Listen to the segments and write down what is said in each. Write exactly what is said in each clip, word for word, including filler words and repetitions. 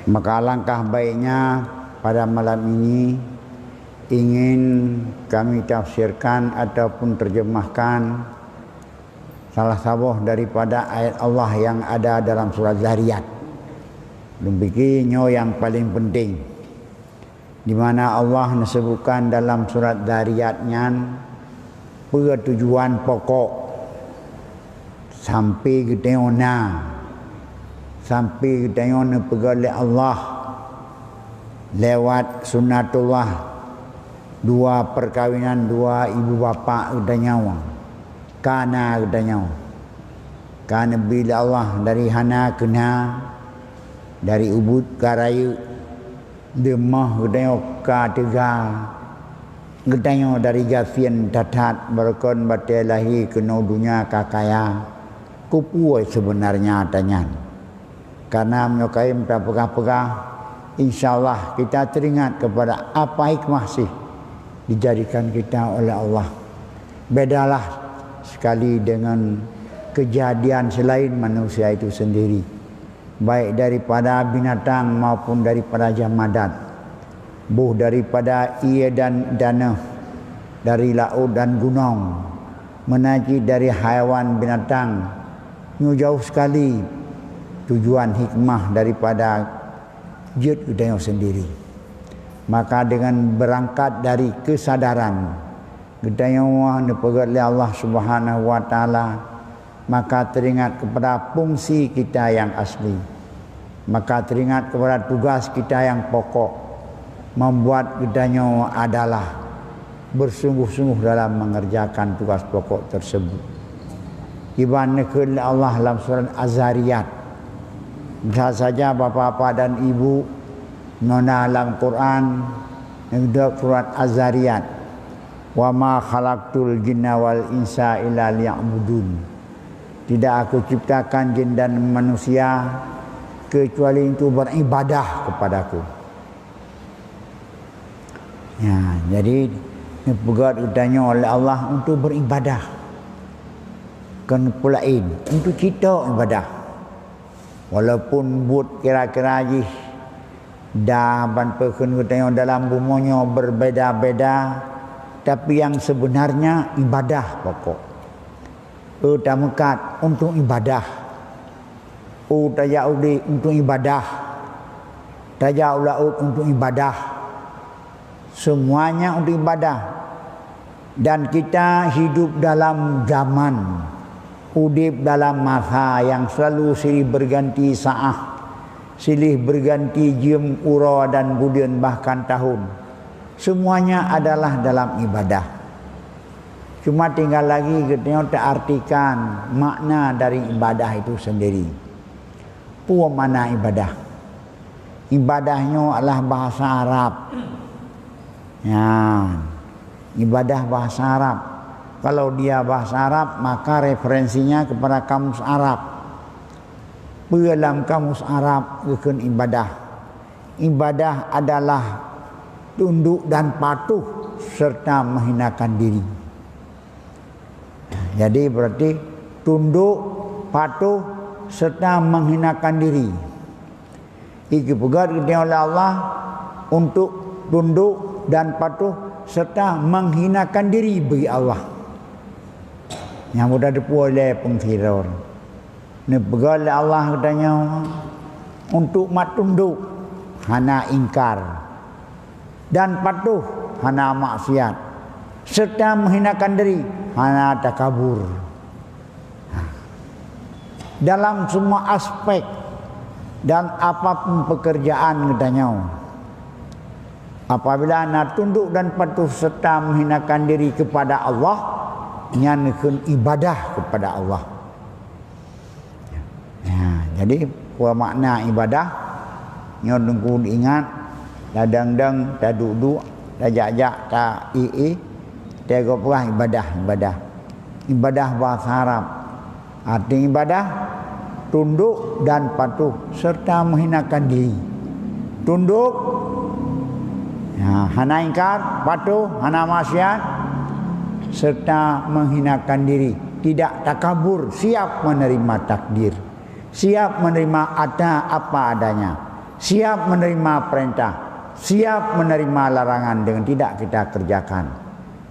Maka alangkah baiknya pada malam ini ingin kami tafsirkan ataupun terjemahkan salah saboh daripada ayat Allah yang ada dalam surat Zariyat. Lôn pikir nyoe nyang paling penting, di mana Allah neusebutkan dalam surat Zariyat nyan peue tujuan pokok sampai geutanyoe na, sampai geutanyoe neupeugah lé Allah lewat sunatullah, dua perkawinan dua ibu bapak geutanyoe, ka na geutanyoe, ka neubi lé Allah dari hana keu na, dari ubit ka rayeuk, leumoh geutanyoe ka teuga, geutanyoe dari gasien that-that, barokon batée lahé keunoe donya ka kaya. Keupeue seubeunarnya tanyan? Karena meunyoe kayém tapeugah-peugah, insya Allah kita teringat kepada apa hikmah sih dijadikan kita oleh Allah. Bedalah sekali dengan kejadian selain manusia itu sendiri, baik daripada binatang maupun daripada jamadat, boh daripada ie dan daneuh, dari laôt dan gunong, meunan cit dari haiwan binatang. Nyoe jauh sekali tujuan hikmah daripada jeuet geutanyoe sendiri. Maka dengan berangkat dari kesadaran geutanyoe neupeugét lé Allah Subhanahu wa Taala, maka teringat kepada fungsi kita yang asli, maka teringat kepada tugas kita yang pokok, membuat geutanyoe adalah bersungguh-sungguh dalam mengerjakan tugas pokok tersebut. Kiban neukheun lé Allah lam surat Az-Zariyat. Bisa saja bapak-bapak dan ibu nona lam Quran, neudok surat Az-Zariyat, "Wa ma khalaqtul jinna wal insa illa liya'budun." Tidak Aku ciptakan jin dan manusia kecuali untuk beribadah kepada-Ku. Ya, jadi neupeugét geutanyoe oleh Allah untuk beribadah. Kon peulaén, untuk cit ibadah. Walaupun buet kira-kira jih dah ban peukheun geutanyoe dalam bumoe nyoe berbeda-beda, tapi yang sebenarnya ibadah pokok. Eu tameukat untuk ibadah. Eu tajak udeb untuk ibadah. Tajak u laôt untuk ibadah. Semuanya untuk ibadah. Dan kita hidup dalam zaman, udeb dalam masa yang selalu silih berganti saah, silih berganti jeuem, uroe dan buleuen bahkan tahun. Semuanya adalah dalam ibadah. Cuma tinggal lagi geutanyoe taartikan makna dari ibadah itu sendiri. Peue makna ibadah? Ibadah nyoe adalah bahasa Arab. Ya, ibadah bahasa Arab. Kalau dia bahasa Arab, maka referensinya kepada kamus Arab. Peue lam kamus Arab geukheun ibadah? Ibadah adalah tunduk dan patuh serta menghinakan diri. Jadi berarti tunduk, patuh serta menghinakan diri. Geupeugét geutanyoe oleh Allah untuk tunduk dan patuh serta menghinakan diri bagi Allah. Nyang mudah teupeue lé peungkiror. Neupeugét lé Allah geutanyoe untuk mat tunduk, hana ingkar, dan patuh, hana maksiat, serta menghinakan diri, hana takabur. Dalam semua aspek dan apapun pekerjaan geutanyoe, apabila na tunduk dan patuh serta menghinakan diri kepada Allah, nyan kheun ibadah kepada Allah. Ya, jadi, peue makna ibadah? Nyoe Teungku ingat, ladang-dang taduek-duek, tajak-jak, ta-i-i, teuka peugah ibadah, ibadah. Ibadah bahasa Arab. Arti ibadah, tunduk dan patuh serta menghinakan diri. Tunduk, ya, hana ingkar, patuh, hana maksiat, serta menghinakan diri, tidak takabur, siap menerima takdir, siap menerima ata apa adanya, Siap menerima perintah, siap menerima larangan dengan tidak kita kerjakan.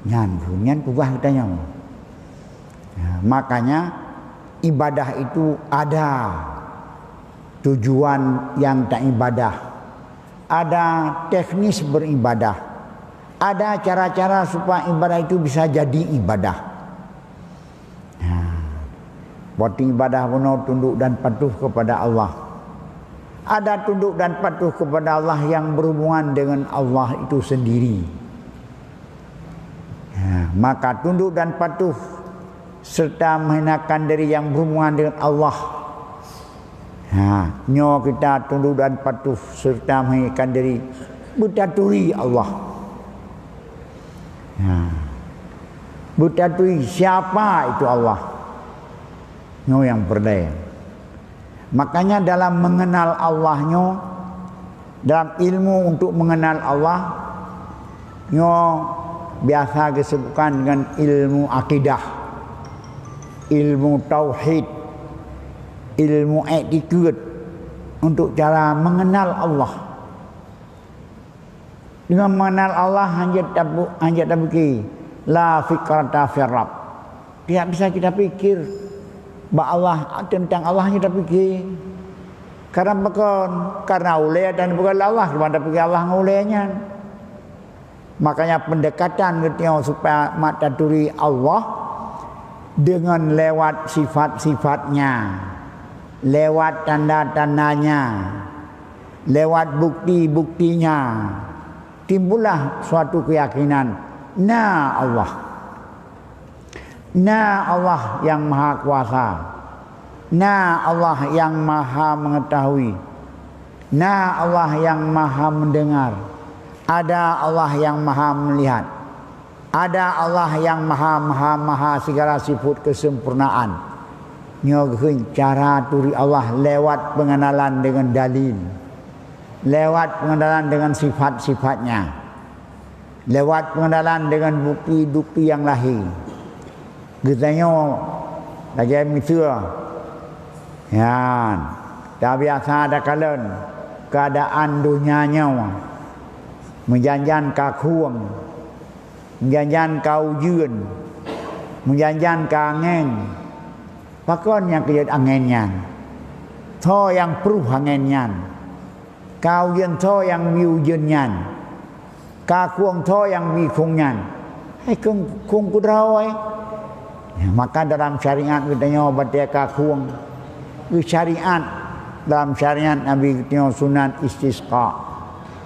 Nyan, nyan tugas kita nyoe. Ya, makanya ibadah itu ada tujuan yang tak ibadah, ada teknis beribadah, ada cara-cara supaya ibadah itu bisa jadi ibadah. Nah, berarti ibadah bunoe tunduk dan patuh kepada Allah. Ada tunduk dan patuh kepada Allah yang berhubungan dengan Allah itu sendiri. Nah, maka tunduk dan patuh serta menghinakan diri yang berhubungan dengan Allah. Ha, nyoe kita tunduk dan patuh serta menghinakan diri, beutaturi Allah. Ha. Beutaturi siapa itu Allah. Nyoe yang peureulée. Makanya dalam mengenal Allah nyoe, dalam ilmu untuk mengenal Allah nyoe biasa disebutkan dengan ilmu akidah, ilmu tauhid, ilmu iktikad untuk cara mengenal Allah. Dengan mengenal Allah hana tabu-, hana tapike la fikrata fir Rabb. Tidak bisa kita pikir bak Allah, tentang Allah hana tapike. Karena pakon? Karena ulée dan bukan Allah, cuma tapike Allah ngon ulée nyan. Makanya pendekatan geutanyoe supaya mak taturi Allah dengan lewat sifat-sifatnya, lewat tanda-tandanya, lewat bukti-buktinya. Timbullah suatu keyakinan, na Allah. Na Allah yang Maha Kuasa. Na Allah yang Maha Mengetahui. Na Allah yang Maha Mendengar. Ada Allah yang Maha Melihat. Ada Allah yang Maha, Maha, Maha segala sifat kesempurnaan. Nyoe geuh cara turi Allah lewat pengenalan dengan dalil. Lewat pengenalan dengan sifat-sifatnya. Lewat pengenalan dengan bukti-bukti yang lahé. Geutanyoe lagée miseue nyan, tabiasa takalon keuadaan donya nyoe, meujan-jan ka khueng, meujan-jan ka ujeuen, meujan-jan ka angén. Pakon nyang keujeuet angén nyan? Soe nyang pruh angén nyan? Ka ujeuen soe nyang bi ujeuen nyan? Ka khueng soe nyang bi khueng nyan? Hai khueng, khueng keudroe. Maka dalam syariat geutanyoe batée ka khueng, geusyariat dalam syariat Nabi geutanyoe sunat istisqa,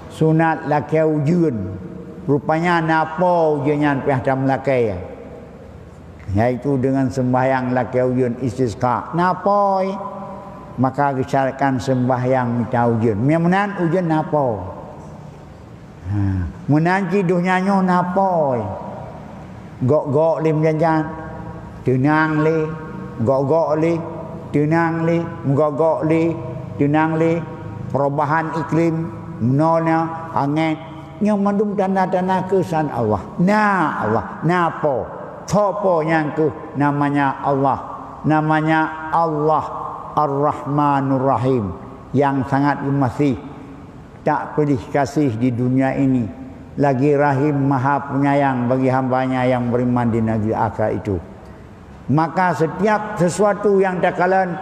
sunat lakée ujeuen. Rupanya na po ujeuen nyan pih tameulakée. Yaitu dengan sembahyang lakée ujeuen istisqa. Na po, maka geusyariatkan sembahyang mita ujeuen. Meunyoe meunan ujeuen na po. Ha, meunan cit donya nyoe na po. Gok-gok lé meujan-jan, teunang lé, gok-gok lé, teunang lé, meugok-gok lé, teunang lé, perubahan iklim, meunoe na angén, Nyoe mandum tanda-tanda keusan Allah. Na Allah, na Po. Soe Po nyan keuh namanya Allah. Namanya Allah Ar-Rahmanur Rahim, yang sangat geumaséh, tak pilih kasih di dunia ini, lagi Rahim, Maha Penyayang bagi hamba-Nya yang beriman di negeri akhirat itu. Maka setiap sesuatu yang takalon,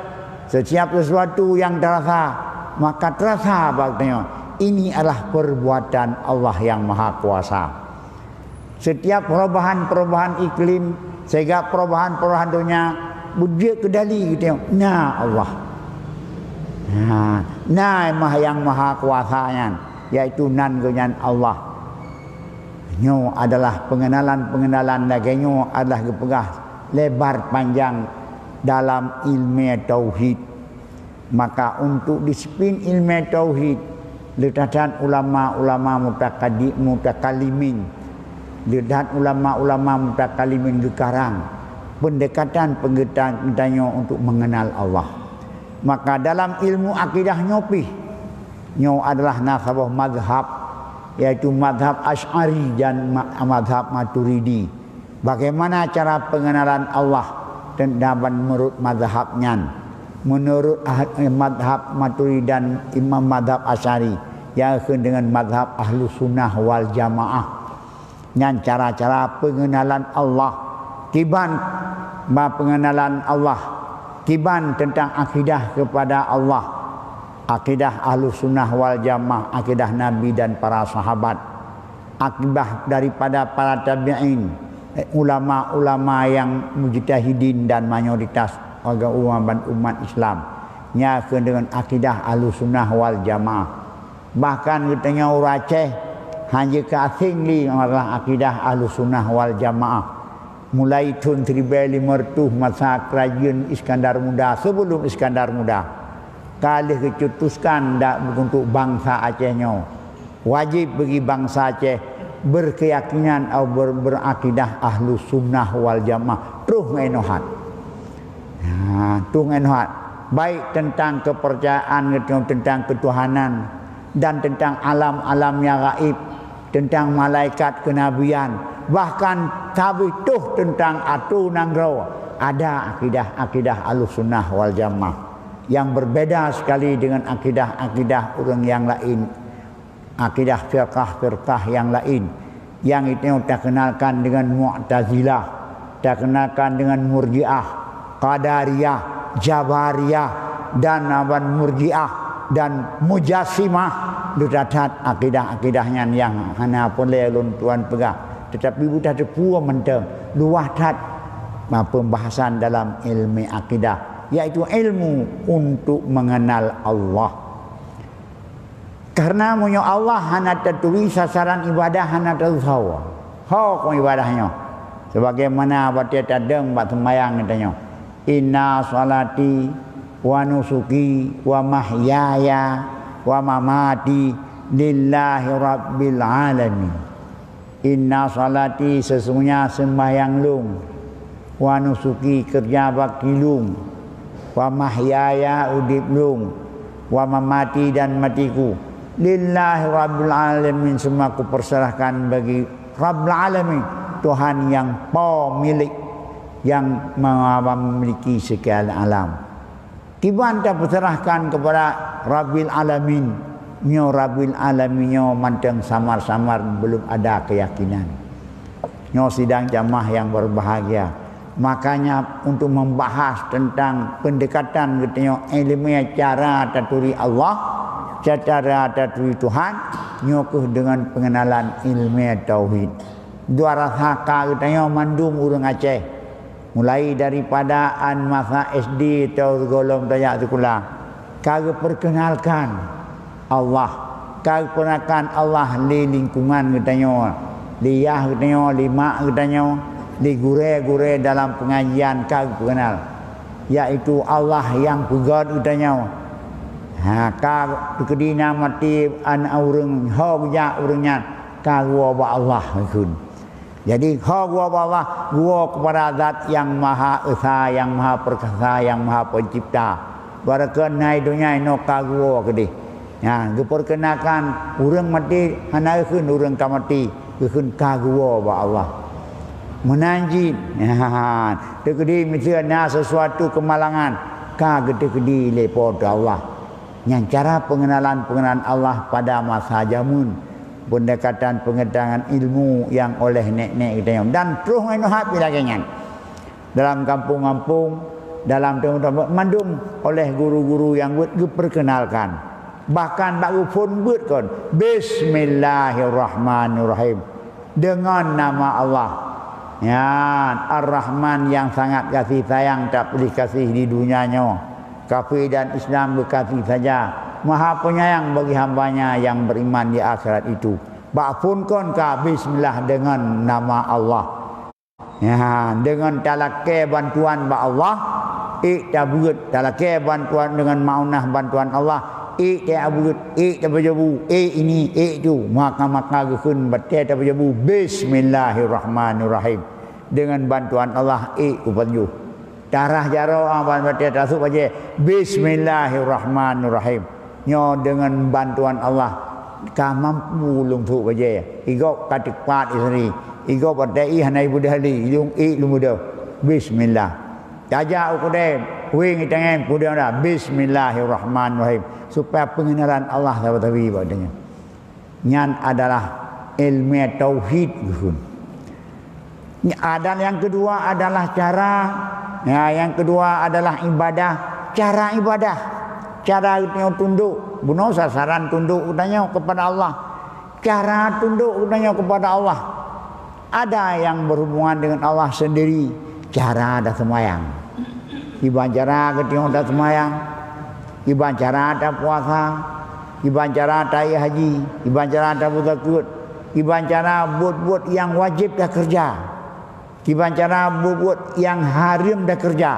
setiap sesuatu yang tarasa, maka tarasa bak tanyoe, ini adalah perbuatan Allah yang Maha Kuasa. Setiap perubahan-perubahan iklim, sehingga perubahan-perubahan dunia, beujeuet keudali geutanyoe, na Allah. Na, na mah yang Maha Kuasa nyan, yaitu nan Geuhnyan Allah. Nyoe adalah pengenalan-pengenalan lagée nyoe adalah geupeugah lebar panjang dalam ilmu tauhid. Maka untuk disiplin ilmu tauhid, le that-that ulama-ulama mutakadi-, mutakalimin, le that ulama-ulama mutakalimin geukarang pendekatan-pendekatan geutanyoe untuk mengenal Allah. Maka dalam ilmu akidah nyoe pih, nyoe adalah na saboh mazhab, yaitu mazhab Asy'ari dan ma-, mazhab Maturidi. Bagaimana cara pengenalan Allah teudaban meunurot mazhab nyan? Meunurot ah-, eh, mazhab Maturidi dan imam mazhab Asy'ari, nyang kheun deungon mazhab Ahlus Sunnah wal Jamaah. Nyan cara-cara peungenalan Allah. Kiban ba peungenalan Allah. Kiban teuntang akidah keupada Allah. Akidah Ahlus Sunnah wal Jamaah, akidah Nabi dan para sahabat. Akidah daripada para tabi'in, eh, ulama-ulama nyang mujtahidin dan mayoritas warga umat ban umat Islam. Nyan kheun deungon akidah Ahlus Sunnah wal Jamaah. Bahkan geutanyoe ureuëng Aceh hana ka asing lé masalah akidah Ahlus Sunnah wal Jamaah. Mulai thon siribèe limong reutôh masa keurajeuen Iskandar Muda, sebelum Iskandar Muda, ka lheueh geucetuskan da-, untuk bansa Aceh nyoe, wajéb bagi bansa Aceh berkeyakinan atau ber-, berakidah Ahlus Sunnah wal Jamaah. Troh ngon inoe that. Ha, troh ngon inoe that. Baik teuntang keupeurcayaan geutanyoe teuntang keutuhanan dan teuntang alam-alam nyang gaib, teuntang malaikat, keunabian, bahkan sabe troh teuntang atô nanggroe, ada akidah-akidah Ahlus Sunnah wal Jamaah yang berbeda sekali dengan akidah-akidah ureuëng nyang laén, akidah firqah-firqah nyang laén, nyang geutanyoe takeunalkan deungon Mu'tazilah, takeunalkan deungon Murji'ah, Qadariyah, Jabariyah, dan aban Murji'ah dan Mujassimah. Duta that akidah-akidah nyan nyang hana peureulée lôn tuan peugah, teutapi beutateupeue mantong luwah that, ma, pembahasan dalam ilmu akidah, yaitu ilmu untuk mengenal Allah. Karena meunyoe Allah hana taturi, sasaran ibadah hana teusawa. Ho kon ibadah nyoe? Sebagaimana watée tadong bak seumayang geutanyoe, "Inna salati wa nusuki wa mahyaya wa mamati lillahi rabbil alamin." Inna salati, sesungguhnya sembahyang lôn, wa nusuki, keureuja bakti lôn, wa mahyaya, udeb lôn, wa mamati, dan matiku, lillahi rabbil alamin, semua kuperserahkan bagi Rabbul Alamin, Tuhan nyang pemilik, nyang memiliki segala alam. Kiban tapeuserahkan keupada Rabbil Alamin. Nyoe Rabbil Alamin nyoe mantong samar-samar, belum ada keuyakinan. Nyoe sidang jamaah nyang berbahagia. Makanya untuk membahas tentang pendekatan geutanyoe ilmiah cara taturi Allah, cara taturi Tuhan, nyoe keuh deungon pengenalan ilmiah tauhid. Dua rasa ka geutanyoe mandum ureuëng Aceh. Mulai daripada an masa S D atau gohlom tajak sikula, ka geupeurkeunalkan Allah, ka geupeurkeunalkan Allah lé lingkungan geutanyoe, lé yah geutanyoe, lé mak geutanyoe, lé gurée-gurée dalam pengajian ka geupeurkeunal, yaitu Allah nyang peugét geutanyoe. Ha, ka teukeudi na maté aneuk ureuëng, ho geujak ureuëng nyan, ka geuwoe bak Allah kheun. Jadi, ho geuwoe bak Allah, geuwoe keupada Zat nyang Maha Esa, nyang Maha Perkasa, nyang Maha Pencipta. Barakeuh na i donya inoe ka geuwoe keudeh. Nyan, geupeurkeunalkan ureuëng maté hana geukheun ureuëng ka maté, geukheun ka geuwoe bak Allah. Meunan cit, nyan, teukeudi miseue na sesuatu keumalangan, ka geuteukeudi lé Po teu Allah. Nyan cara pengenalan-pengenalan Allah pada masa jameun, pendekatan-pendekatan ilmu nyang oleh nek-nek geutanyoe, dan troh ngon inoe that pih lagée nyan. Dalam kampung-kampung, dalam teumpat-teumpat mandum oleh guru-guru nyang buet geupeurkeunalkan. Bahkan bak geuphon buet kon, "Bismillahirrahmanirrahim." Deungon nama Allah. Nyan, Ar-Rahman nyang sangat gaséh sayang, tak pilih gaséh di dunia nyoe. Kafé dan Islam beukasih saja, Maha Penyayang bagi hamba-Nya nyang beriman di akhirat itu. Bak phon kon ka bismillah deungon nama Allah. Nyan, deungon talakée bantuan bak Allah, ék tabeuet, talakée bantuan deungon maunah bantuan Allah, ék tabeuet, ék tapeujabu, ék ini, ék itu, maka-maka geukheun batée tapeujabu, "Bismillahirrahmanirrahim." Deungon bantuan Allah, ék kupajoh. Tarah jaroe, ah, ban batée tasôk bajée, "Bismillahirrahmanirrahim." Nyoe deungon bantuan Allah ka mampu lôn sôk bajée. Igob ka teupat isri. Igob batée ih hana ibeudôh lé, ilung ék lôn beudôh. Bismillah. Tajak u keudée, Wéng itangén peudong dah, "Bismillahirrahmanirrahim." Supaya pengenalan Allah sabe-sabe bak tanyoe. Nyan adalah ilmu tauhid geukheun. Ni, dan yang kedua adalah cara, ya, yang kedua adalah ibadah, cara ibadah. Cara geutanyoe tundok, bunoe sasaran tundok geutanyoe kepada Allah. Cara tundok geutanyoe kepada Allah. Ada yang berhubungan dengan Allah sendiri, cara taseumayang. Kiban cara geutanyoe taseumayang, kiban cara tapuasa, kiban cara taék haji, kiban cara tabeuzakeuet, kiban cara buet-buet nyang wajéb takeureuja, kiban cara buet-buet nyang hareuem takeureuja.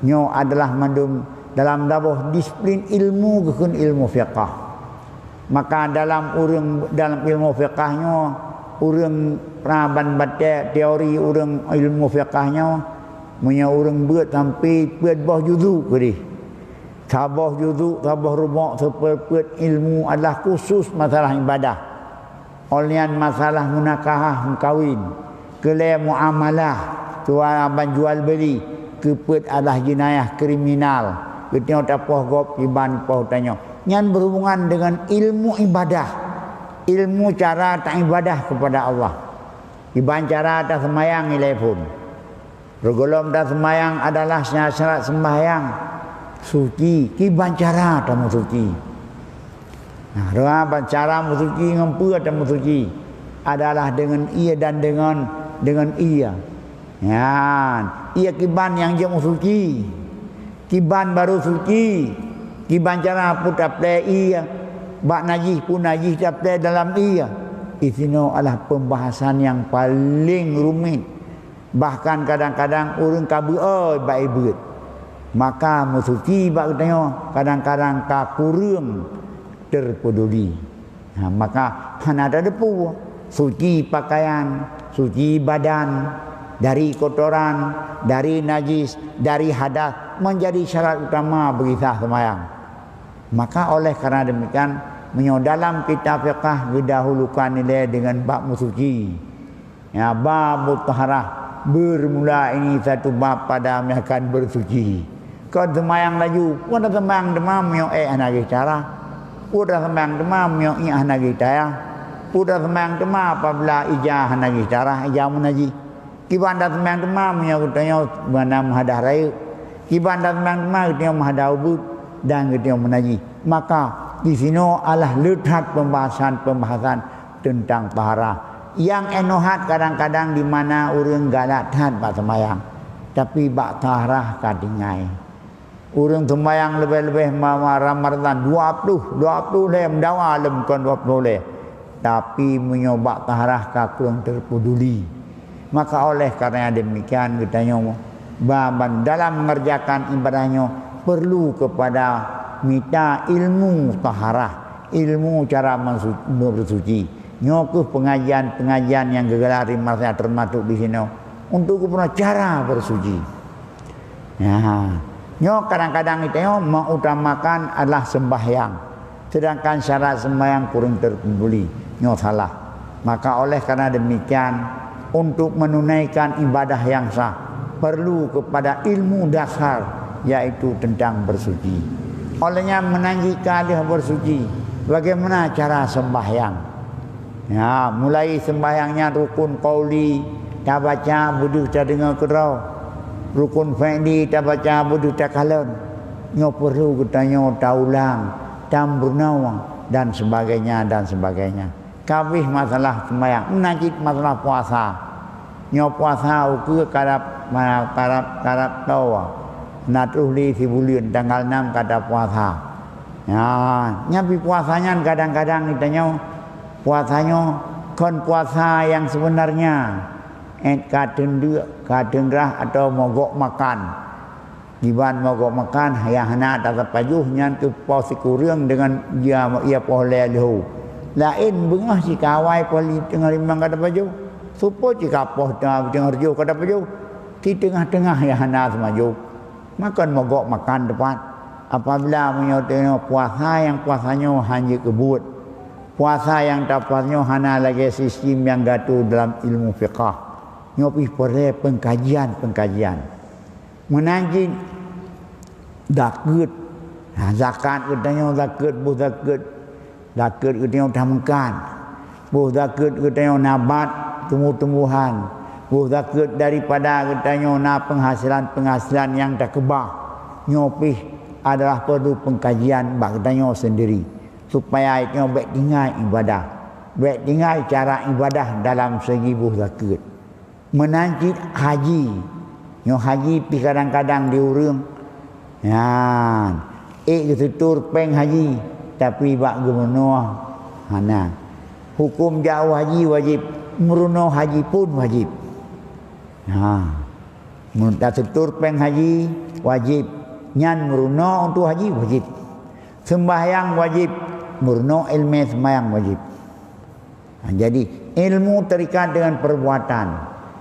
Nyoe adalah mandum dalam saboh disiplin ilmu geukheun ilmu fiqah. Maka dalam ureuëng, dalam ilmu fiqah nyoe, ureuëng pra ban batée teori ureuëng ilmu fiqah nyoe, meunyoe ureuëng beuet sampai peuet boh juzuk keudeh. Saboh juzuk, saboh rubok, seupeuet ilmu adalah khusus masalah ibadah. Óh lheueh nyan masalah munakahah meukawen, keulée muamalah, suara ban jual beli, keupeuet adalah jeunayah kriminal, geutanyoe tapoh gob kiban poh tanyoe. Nyan berhubungan dengan ilmu ibadah, ilmu cara taibadah kepada Allah. Kiban cara taseumayang ilée phon. Reugohlom taseumayang adalah syarat-syarat seumbahyang suci, kiban cara tameusuci. Nah, rua ban cara meusuci ngon peue tameusuci adalah deungon ie dan deungon, deungon ie. Nyan, ie kiban nyang jeuet meusuci. Kiban barô suci. Kiban cara peue taplée ie bak najih, peue najih taplée dalam ie. Disinoe adalah pembahasan nyang paleng rumit. Bahkan kadang-kadang ureuëng ka beu-oe bak ie beuet. Maka meusuci bak geutanyoe kadang-kadang ka kureueng terpeuduli. Ha, maka hana tateupeue suci pakaian, suci badan dari kotoran, dari najis, dari hadas menjadi syarat utama bagi sah seumayang. Maka oleh karena demikian, meunyoe dalam kitab fiqah geudahulukan ilée deungon bab meusuci. Ya, babut taharah, bermula ini satu bab pada akan bersuci. Kon seumayang laju, peue taseumayang teuma meunyoe ék hana geuh tarah, peue taseumayang teuma meunyoe ié hana geuh tayah, peue taseumayang teuma apabila ija hana geuh tarah, ija meunajih. Kiban taseumayang teuma meunyoe geutanyoe meuhadah rayeuk, kiban taseumayang teuma geutanyoe meuhadah ubeut dan geutanyoe meunajih. Maka disinoe alah le that pembahasan-pembahasan teuntang taharah. Nyang inoe that kadang-kadang di mana ureuëng galak that bak seumayang, tapi bak taharah ka tinggai. Ureuëng seumayang leubeh-leubeh ma-, ma-, Ramadhan dua ploh, dua ploh lhée meudawa lom kon dua ploh lhée, tapi meunyoe bak taharah ka kureueng terpeuduli. Maka oleh karena demikian geutanyoe ba-, ban dalam mengerjakan ibadah nyoe perlu kepada mita ilmu taharah, ilmu cara mensu-, bersuci. Nyoe keuh pengajian-pengajian nyang geugelar di masa termasuk di sinoe untuk geupeuna cara bersuci. Ya, nyoe kadang-kadang geutanyoe mengutamakan adalah sembahyang, sedangkan syarat sembahyang kureueng terpeuduli. Nyoe salah. Maka oleh karena demikian, untuk menunaikan ibadah yang sah, perlu kepada ilmu dasar, yaitu tentang bersuci. Oleh nyan meunan jih ka lheueh bersuci, bagaimana cara sembahyang? Ya, mulai sembahyang nyan rukun qauli tabaca beudeuh tadeungoe keudroe. Rukun fi'li tabaca beudeuh takalon. Nyoe perlu geutanyoe taulang, tameurunoe dan sebagainya, dan sebagainya. Ka abéh masalah sembahyang, meunan cit masalah puasa. Nyoe puasa ukeue karab, karab, karab toe. Na troh lé sibuleuen tanggal enam ka tapuasa. Ya, nyan pih puasa nyan kadang-kadang geutanyoe puasa nyoe kon puasa nyang sebenarnya. Eh, ka teundeuk, ka teunrah atau mogok makan. Kiban mogok makan nyang hana tapajoh nyan keuh poh sikureueng deungon ia, ia poh lhée leuhô. Laén beungoh sikawai poh li-, teungoh limong ka tapajoh. Soe po cit ka poh teungoh, teungoh reujôh ka tapajoh. Di teungoh-teungoh nyang hana seumajoh. Makon mogok makan teupat. Apabila meunyoe teungoh puasa nyang puasa nyoe hana jeuet keubuet. Puasa nyang tapuasa nyoe hana lagée sistem nyang geuatur dalam ilmu fiqah. Nyoe pih peureulée pengkajian-pengkajian. Meunan cit Zakeuet. Ha, zakat geutanyoe zakeuet, boh zakeuet. Zakeuet geutanyoe tameukat. Boh zakeuet geutanyoe nabat, tumbuh-tumbuhan. Boh zakeuet daripada geutanyoe na penghasilan-penghasilan nyang takeubah. Nyoe pih adalah perlu pengkajian bak geutanyoe sendiri, supaya geutanyoe bèk tinggai ibadah. Bèk tinggai cara ibadah dalam segi boh zakeuet. Meunan cit haji. Nyoe haji pih kadang-kadang di ureuëng nyan ék geuseutor péng haji, tapi bak geumeurunoe hana. Huköm jak u haji wajéb, meurunoe haji pun wajéb. Ha. Mun taseutor péng haji wajéb, nyan meurunoe untuk haji wajéb. Seumbahyang wajéb, meurunoe iéleumé seumbahyang wajéb. Ha, jadi, ilmu terikat dengan perbuatan.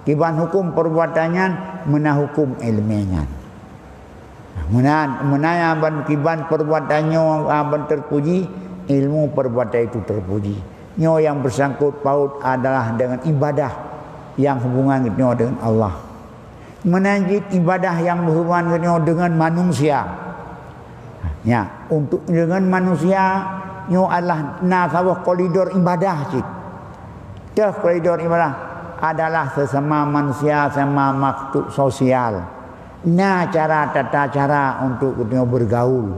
Kiban huköm perbuatan nyan, meunan huköm iéleumé nyan. Meunan, meunan nyang ban kiban perbuatan nyoe, ah, ban terpuji, ilmu perbuatan itu terpuji. Nyoe nyang bersangkut paut adalah dengan ibadah nyang hubungan geutanyoe dengan Allah. Meunan cit ibadah nyang beuhubungan geutanyoe deungon manusia. Nya, untuk deungon manusia, nyoe adalah na saboh koridor ibadah cit. Teuh koridor ibadah adalah sesama manusia, sesama makhluk sosial. Na cara, tata cara untuk geutanyoe bergaul.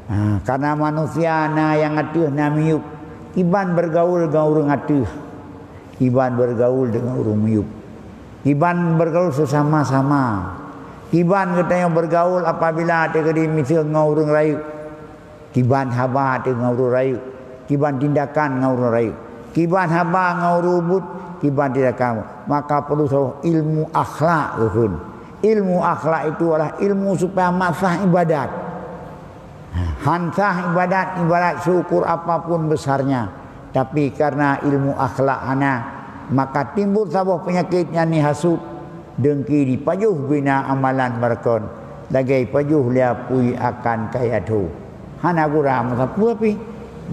Ha, karena manusia na nyang ateueh, na miyueb. Kiban bergaul ngon ureuëng ateueh. Kiban bergaul dengan ureuëng miyueb. Kiban bergaul sesama-sama. Kiban geutanyoe bergaul apabila teukeudi miseue ngon ureuëng rayeuk. Kiban haba teuh ngon ureuëng rayeuk. Kiban tindakan ngon ureuëng rayeuk. Kiban haba ngon ureuëng ubit. Kiban tindakan. Maka perlu saboh ilmu akhlak, kheun. Ilmu akhlak itu adalah ilmu supaya mat sah ibadat. Han sah ibadat, ibadat seuukur apapun besarnya, tapi karena ilmu akhlak hana, maka timbul saboh peunyakét nyan ni hasut, deungki jipajoh bina amalan barokon, lagée pajoh lé apui akan kayée tho. Hana gura meusapeue pih.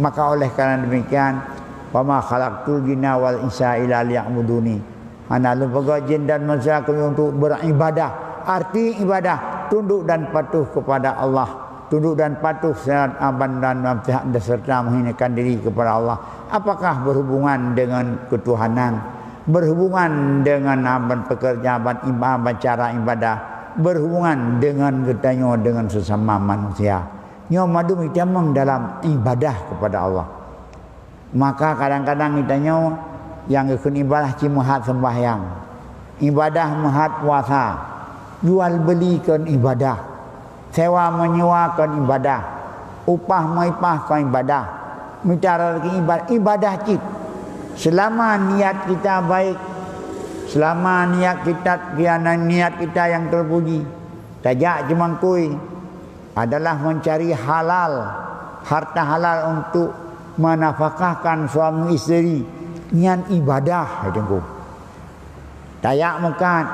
Maka oleh karena demikian, "Wa ma khalaqtul jinna wal insa illa liya'buduni." Hana lôn peugah jin dan manusia kecuali untuk beribadah. Arti ibadah, tunduk dan patuh kepada Allah. Tunduk dan patuh syarat aban dan nasihat dan serta menghinakan diri kepada Allah. Apakah berhubungan dengan ketuhanan? Berhubungan dengan aban pekerjaan, aban ibadah, aban cara ibadah? Berhubungan dengan geutanyoe dengan sesama manusia? Nyoe mandum itamong dalam ibadah kepada Allah. Maka kadang-kadang geutanyoe nyang geukheun ibadah cit meuhat seumbahyang, ibadah meuhat puasa, jual beuli kon ibadah, sewa meunyewa kon ibadah, upah meuupah kon ibadah, mita rezeki iba-, ibadah cit. Selama niat kita baik, selama niat kita, niat kita nyang terpuji, tajak jeumangkui, adalah mencari halal, harta halal untuk menafkahkan suami isteri, nyan ibadah, hai Teungku. Tajak meukat,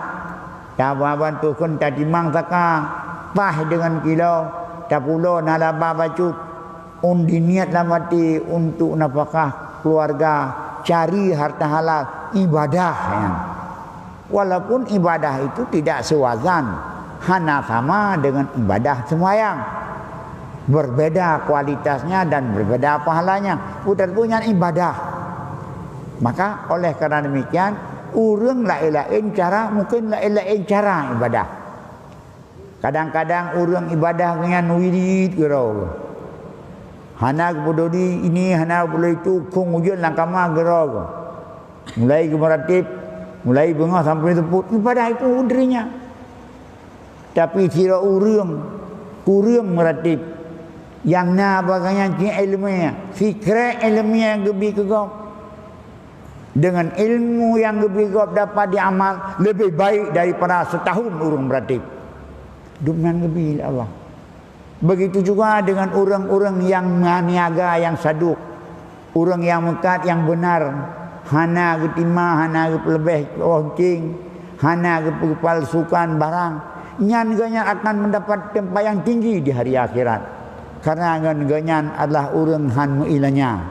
tababan tukon tatimang saka, paih deungon kilo, tapulo na laba bacut, un diniat lam até untuk nafkah keluarga, cari harta halal, ibadah nyan. Walaupun ibadah itu tidak sewazan, hana sama dengan ibadah sembahyang. Berbeda kualitasnya dan berbeda pahalanya. Utat pun nyan ibadah. Maka oleh karena demikian, ureuëng laén-laén cara, mungkin laén-laén cara ibadah. Kadang-kadang ureuëng ibadah nyan wirit keudroe. Hana geupeuduek ini, hana geupeuduek itu, kong ujeuen lam kama keudroe. Mulai geumeuratéb, mulai beungoh sampoe seupôt, ibadah itu udrinya. Tapi sidroe ureuëng kureueng meuratéb, nyang na bagian cit iéleumé, sikrek iéleumé nyang geubi keu gob. Dengan ilmu nyang geubi gob dapat diamal lebih baik daripada setahun ureuëng meuratéb. Dumnan geubi lé Allah. Begitu juga dengan ureuëng-ureuëng nyang maniaga, nyang saduk, ureuëng nyang meukat, nyang beunar, hana geutima, hana geupeuleubeh bonceng, hana geupeupalsukan barang, nyan geuhnyan akan mendapat tempat yang tinggi di hari akhirat. Karena ngon geuhnyan adalah ureuëng han meuilanya.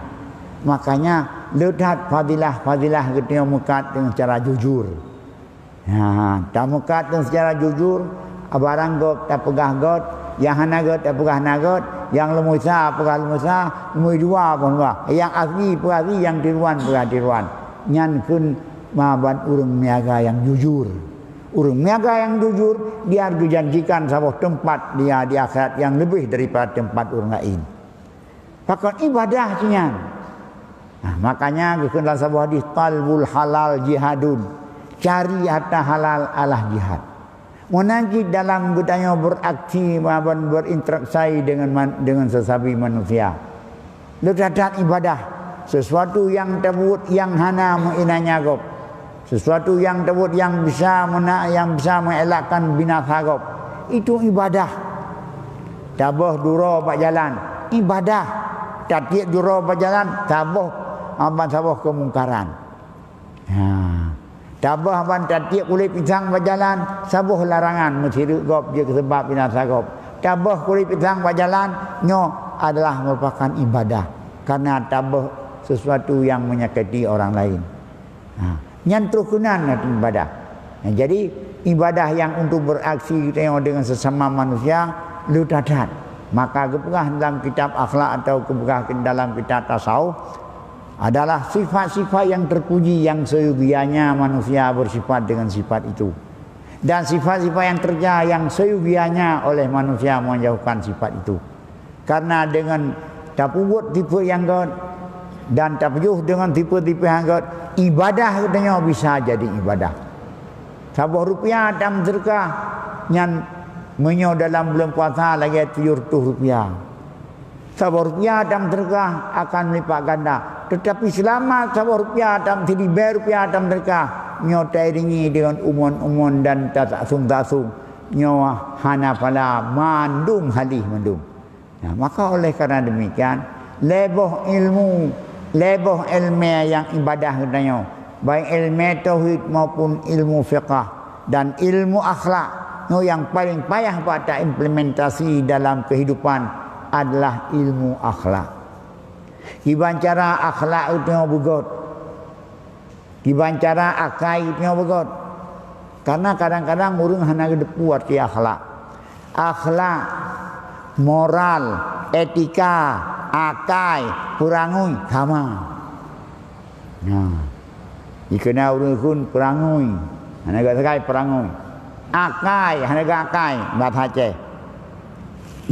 Makanya, le that fadilah-fadilah geutanyoe meukat dengan cara jujur. Ha, tameukat deungon secara jujur, barang gob tapeugah gob, Nyang hana gét, peugah hana gét, nyang leumeusa, peugah leumeusa, leumui dua, peugah dua. Nyang asli, peugah asli, nyang tiruan, peugah tiruan. Nyan kheun ban ureuëng miaga nyang jujur. Ureuëng miaga nyang jujur, dia geujanjikan saboh teumpat dia di akhirat nyang leubeh daripada teumpat ureuëng laén. Pakon ibadah cit nyan. Nah, makanya geukheun lam saboh hadis, "Talbul halal jihadun." Cari harta halal adalah jihad. Meunan cit dalam geutanyoe beraksi, meunan berinteraksi dengan man-, dengan sesabi manusia. Le that-that ibadah, sesuatu nyang tabuet nyang hana meuinanya gob. Sesuatu nyang tabuet nyang bisa meuna-, nyang bisa meuelakkan binasa gob, itu ibadah. Taböh duroe bak jalan, ibadah. Tatiek duroe bak jalan, taböh, a, ban saboh keumungkaran. Ha. Taböh ban tatiek kulét pisang bak jalan, saboh larangan meusireuk gob jeuet keu seubab binasa gob. Taböh kulét pisang bak jalan, nyoe adalah merupakan ibadah, karena taböh sesuatu nyang menyakiti orang lain. Ha, nyan troh keunan ibadah. Nah, jadi, ibadah nyang untuk beraksi geutanyoe dengan sesama manusia le that-that. Maka geupeugah dalam kitab akhlak atau geupeugah dalam kitab tasawuf adalah sifat-sifat yang terpuji yang seyogianya manusia bersifat dengan sifat itu. Dan sifat-sifat yang terja yang seyogianya oleh manusia menjauhkan sifat itu. Karena dengan tapeubuet tipe nyang gét dan tapajoh dengan tipe-tipe nyang gét, ibadah geutanyoe bisa jadi ibadah. Saboh rupiah tam seudeukah nyan meunyoe dalam bulan puasa lagée tujoh reutôh rupiah. Saboh rupiah tam seudeukah akan meulipat ganda. Tetapi selama saboh rupiah tam, siribée rupiah tam seudeukah, nyoe tairingi dengan umon-umon dan tasasung-tasung, nyoe hana phala mandum halih mandum. Nah, maka oleh karena demikian, lhée boh ilmu, lhée boh iéleumé nyang ibadah geutanyoe, baik iéleumé tauhid maupun ilmu fiqah dan ilmu akhlak, nyoe nyang paling payah bak taimplementasi dalam kehidupan adalah ilmu akhlak. Kiban cara akhlak geutanyoe beugét. Kiban cara akai geutanyoe beugét. Karena kadang-kadang ureuëng hana geuteupeue arti akhlak. Akhlak, moral, etika, akai, peurangui sama. Nah, dikeuna ureuëng kheun peurangui, hana gét sagai peurangui. Akai, hana gét akai, bahasa Aceh.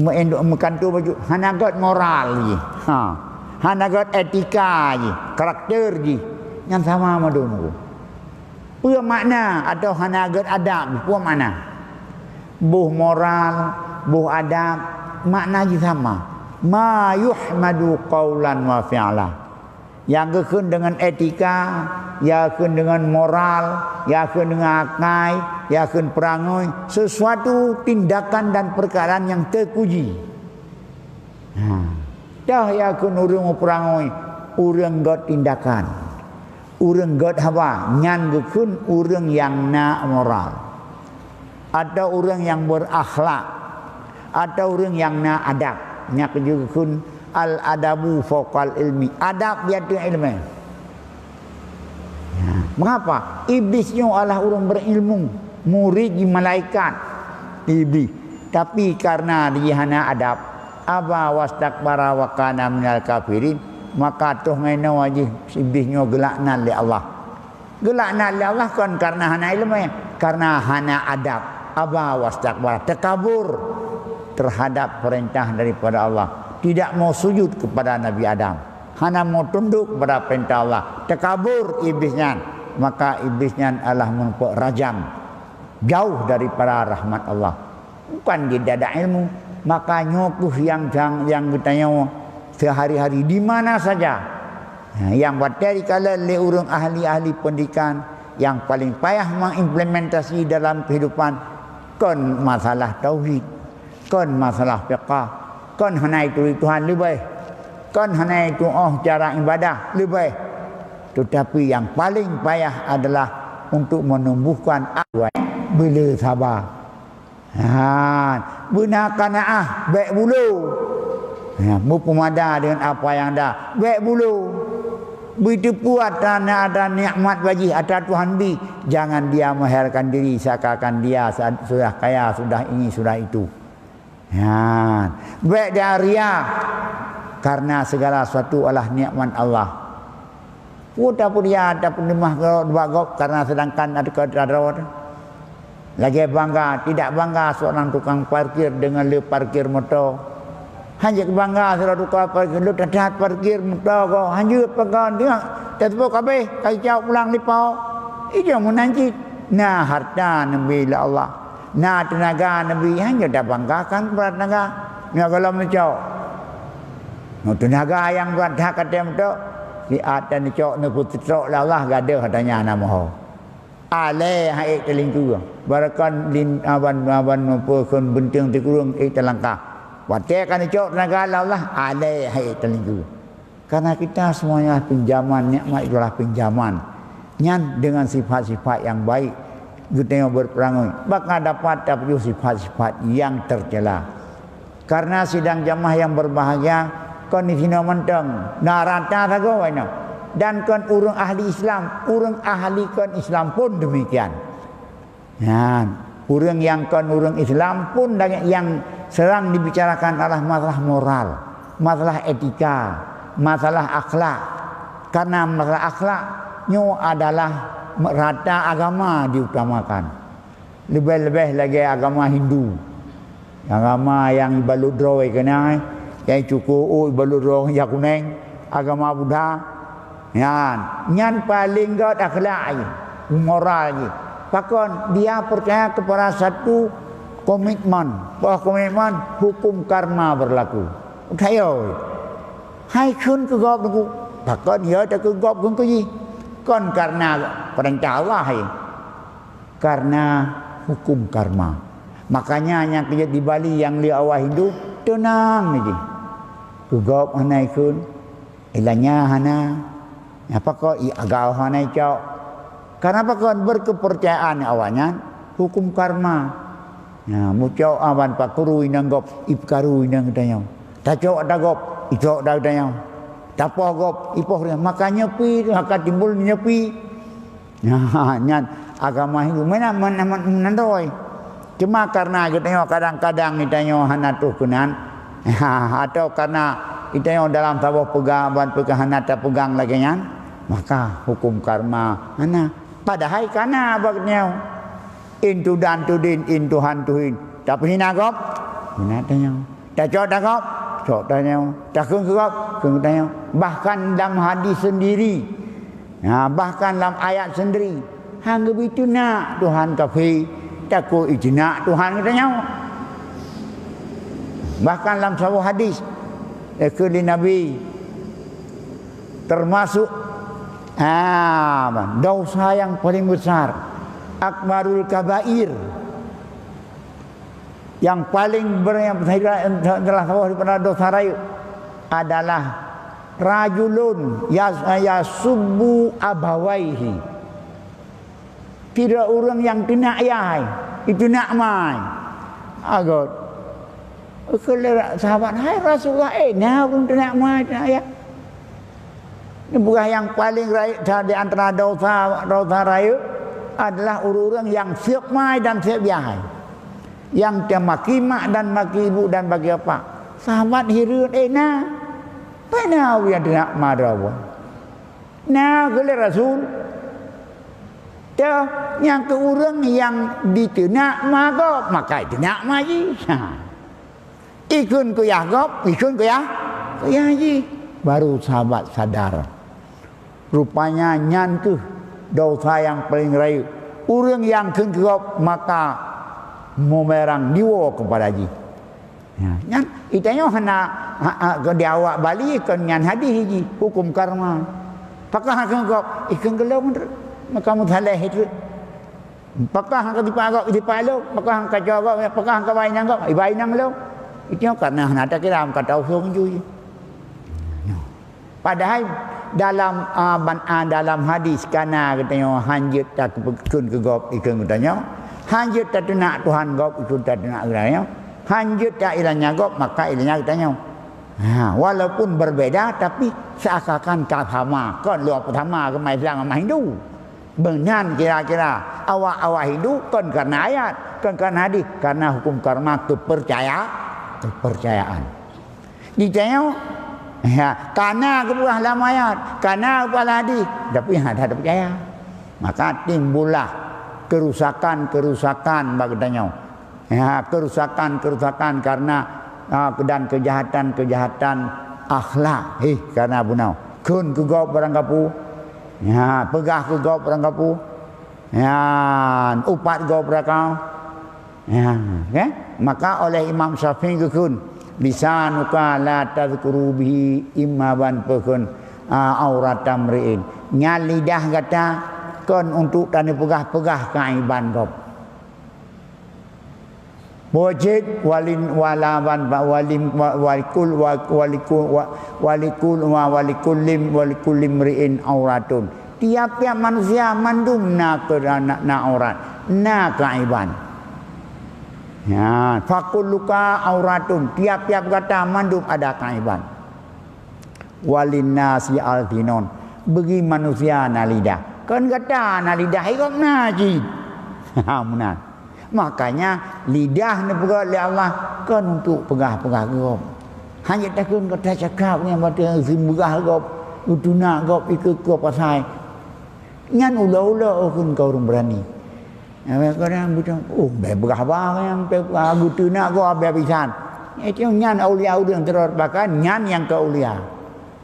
Meu-, meukanto baju, hana gét moral jih. Ha. Hana gét etika jih, karakter jih. Nyan sama mandum. Peue makna atau hana gét adab, peue makna? Boh moral, boh adab, makna jih sama. Ma yuhmadu qaulan wa fi'la. Nyang geukheun deungon etika, ya kheun deungon moral, ya kheun deungon akai, ya kheun peurangui, sesuatu tindakan dan perkataan yang terpuji. Ha. Dah ya kheun ureuëng peurangui, ureuëng gét tindakan. Ureuëng gét haba, nyan geukheun ureuëng nyang na moral. Atau ureuëng nyang berakhlak, atau ureuëng nyang na adab. Nyak jeuet kheun al-adabu fauqal ilmi. Adab di ateueh iéleumé. Nah, mengapa? Iblis nyoe adalah ureuëng berilmu, murid di malaikat, Iblis. Tapi karena dia hana adab, aba wastakbara wa kana minal kafirin, maka toh ngai nyoe jih Iblis nyoe geulaknat lé Allah. Geulaknat lé Allah kon karena hana iéleumé, karena hana adab. Aba wastakbara, takabur terhadap perintah daripada Allah. Tidak mau sujud kepada Nabi Adam. Hana mau tunduk kepada perintah Allah. Takabur iblis nyan. Maka iblis nyan adalah merupakan rajam. Jauh daripada rahmat Allah. Bukan di dada ilmu. Maka nyoe keuh yang, yang, yang geutanyoe sehari-hari di mana saja. Nah, nyang batée dikalon lé ureuëng ahli-ahli pendidikan nyang paling payah mengimplementasi dalam kehidupan kon masalah tauhid, kon masalah fiqah, kon hana itu Tuhan leubeh, kon hana itu oh cara ibadah leubeh. Tetapi yang paling payah adalah untuk menumbuhkan beule saba. Ha, beuna kanaah, bék bulo. Ha, mupeumada dengan apa yang ada, bék bulo. Beuteupeue atra na ada nikmat bajih atra Tuhan bi, jangan dia mengherkan diri seakan-akan dia sa-, sudah kaya, sudah ini, sudah itu. Nyan, bék dan ria, karena segala sesuatu adalah nikmat Allah. Peue tapeuria, tapeuneumah gob, bak gob, karena sedangkan ada keadaan. Lagée bangga, tidak bangga seorang tukang parkir dengan le parkir moto. Hana bangga seorang tukang parkir, le that-that parkir moto ko, hana peugah dia, tateupeue kabeh, ka jicok pulang lipau. Ija meunan cit. Na harta neubri lé Allah. Na teunaga neubri, hana tabanggakan brat teunaga. Nyoe gohlom neucok. Nyoe teunaga nyang brat that ka tem tok, siat dan neucok neupeutrok lé Allah, gadoh katanya na moho. Alée hai ék teulingkue. Barakon lin-, aban, aban peue kheun beunteng sikureueng ék teulangkah. Watée ka neucok teunaga lé Allah, alée hai ék teulingkue. Karena kita semuanya pinjaman, nikmat itulah pinjaman. Nyan dengan sifat-sifat yang baik, geutanyoe berperangai, baka dapat tapajoh sifat-sifat yang tercela. Karena sidang jamaah yang berbahagia, kon di sinoe mantong, na rata sagoe inoe. Dan kon ureuëng ahli Islam, ureuëng ahli kon Islam pun demikian. Nyan, ureuëng nyang kon ureuëng Islam pun dan nyang sedang dibicarakan adalah masalah moral, masalah etika, masalah akhlak. Karena masalah akhlak nyoe adalah rata agama diutamakan. Leubeh-leubeh lagée agama Hindu. Agama nyang ibalut droe keunan, nyang cuko u ibalut droe nyang kuneng, agama Buddha. Nyan, nyan paléng gét akhlak jih, moral jih. Pakon? Dia percaya kepada satu komitmen. Bah komitmen, hukum karma berlaku. Udah yo. Hai kheun keu gob nunggu. Pakon ya tak keu gob kheun keu jih. Kon karena perintah Allah jih. Karena hukum karma. Makanya nyang keujeuet di Bali nyang lé awak Hindu, teunang jih. Keu gob hana ikheun, ilanya hana. Apa kok i agau hana icok? Karena apa kon berkepercayaan awaknyan hukum karma. Nah, mucok aban pakuru inong gob, ipkaru inong geutanyoe. Tacok da gob, icok da geutanyoe. Tapoh gob, ipoh dia. Maka nyepi, maka timbul nyepi. Nyan agama Hindu meunan, meunan, meunan, meunan doi. Cuma karena geutanyoe kadang-kadang geutanyoe hana troh keunan, atau karena geutanyoe dalam saboh peugah, ban peugah hana tapeugah lagée nyan, maka hukum karma hana. Padahai kana bak geutanyoe. In tudan tudin, in Tuhan tuhin. Tapi hina gob, hina tanyoe. Tacok da gob, cok tanyoe. Takheun keu gob, kheun tanyoe. Bahkan lam hadis sendiri, nah, bahkan lam ayat sendiri, han geubri teunak Tuhan kafé, takot iteunak Tuhan geutanyoe. Bahkan lam saboh hadis, eh, kheun lé Nabi, termasuk, ah, dosa yang paling besar, akbarul kabair. Yang paling ber-, yang telah saboh daripada dosa rayeuk adalah rajulun yas-, yasubbu abawaihi. Sidroe ureuëng nyang teunak yah, iteunak ma. Agot. Kheun lé sahabat, "Hai Rasulullah, eh, na ureuëng teunak ma, teunak yah?" Peugah nyang paléng rayeuk di antara dosa, dosa rayeuk adalah ureuëng-ureuëng nyang siep ma dan siep yah. Nyang teumaki mak dan maki ibu dan maki bapak. Sahabat hireuen, "Eh, na? Peue na ureuëng teunak ma droe?" "Na," kheun lé Rasul. "Teuh, nyang keu ureuëng nyang diteunak ma gob, maka iteunak ma jih." Ha. Ikheun keu yah gob, ikheun keu yah, keu yah jih. Baru sahabat sadar. Rupanya nyan kheueh dosa nyang paléng rayeuk. Ureuëng nyang kheun keu gob, maka mumerang diwoe keupada jih. Ya, nyan, geutanyoe hana, ha, ha, di awak Bali kon nyan hadis jih, hukum karma. Pakon kheun gob, ikheun keu lôn, maka meusalah itu. Pakon ka tipak gob, tipak lôn, pakon ka cok gob, pakon ka bai nang gob, ibai nang lôn. Itu karena hana takira, ka tausong jui. Padahai dalam, a, ban, a, dalam hadis kana geutanyoe hanjeuet takheun keu gob ikheun geutanyoe, hanjeuet tateunak Tuhan gob ikheun tateunak geutanyoe, hanjeuet ta ilanya gob maka ilanya geutanyoe. Ha, walaupun berbeda tapi seakan-akan ka sama, kon lôn sama agama Islam sama Hindu. Meunan kira-kira awak-awak Hindu kon karena ayat, kon karena hadis, karena hukum karma keupeurcaya-, Kepercayaan. Di tanyoe, ya, kana geupeugah lam ayat, kana geupeugah lam hadis, tapi hana tapeucaya. Maka timbullah kerusakan-kerusakan bak geutanyoe. Ya, kerusakan-kerusakan karena, ah, dan kejahatan-kejahatan akhlak. Eh, karena bunoe. Kheun keu gob barang kapeue. Ya, peugah keu gob barang kapeue. Ya, upat gob barang kapeue. Ya, kan? Maka oleh Imam Syafi'i geukheun, "Lisanuka la tazkuru bihi imma ban peukheun, a, aurata mri'in." Nyan lidah gata kon untuk taneupeugaih-peugaih keaiban gob. Bojét walin walawan ba-, walim wa-, walikul wa-, walikul wa-, walikul wa-, walikulim, walikulli mri'in auratun. Tiap-tiap manusia mandum na keu-, na, na aurat, na keaiban. Ya, fakulluka auratun, tiap-tiap gata mandum ada keaiban. Walinnasi alsinun, bagi manusia na lidah. Kon gata na lidah, gob na cit. Ha, meunan. Makanya lidah neupeugah lé Allah kon untuk peugah-peugah gob. Hanya takheun gata cakap nyang batée seumeugah gob, geutunak gob ikeue-keue pasai. Nyan ulo-ulo kheun ka ureuëng beurani. Kadang beutôi, oh, bèk peugah haba nyang geutunak gob abéh bisan. Itu nyan aulia ureuëng terot, bahkan nyan nyang keu aulia.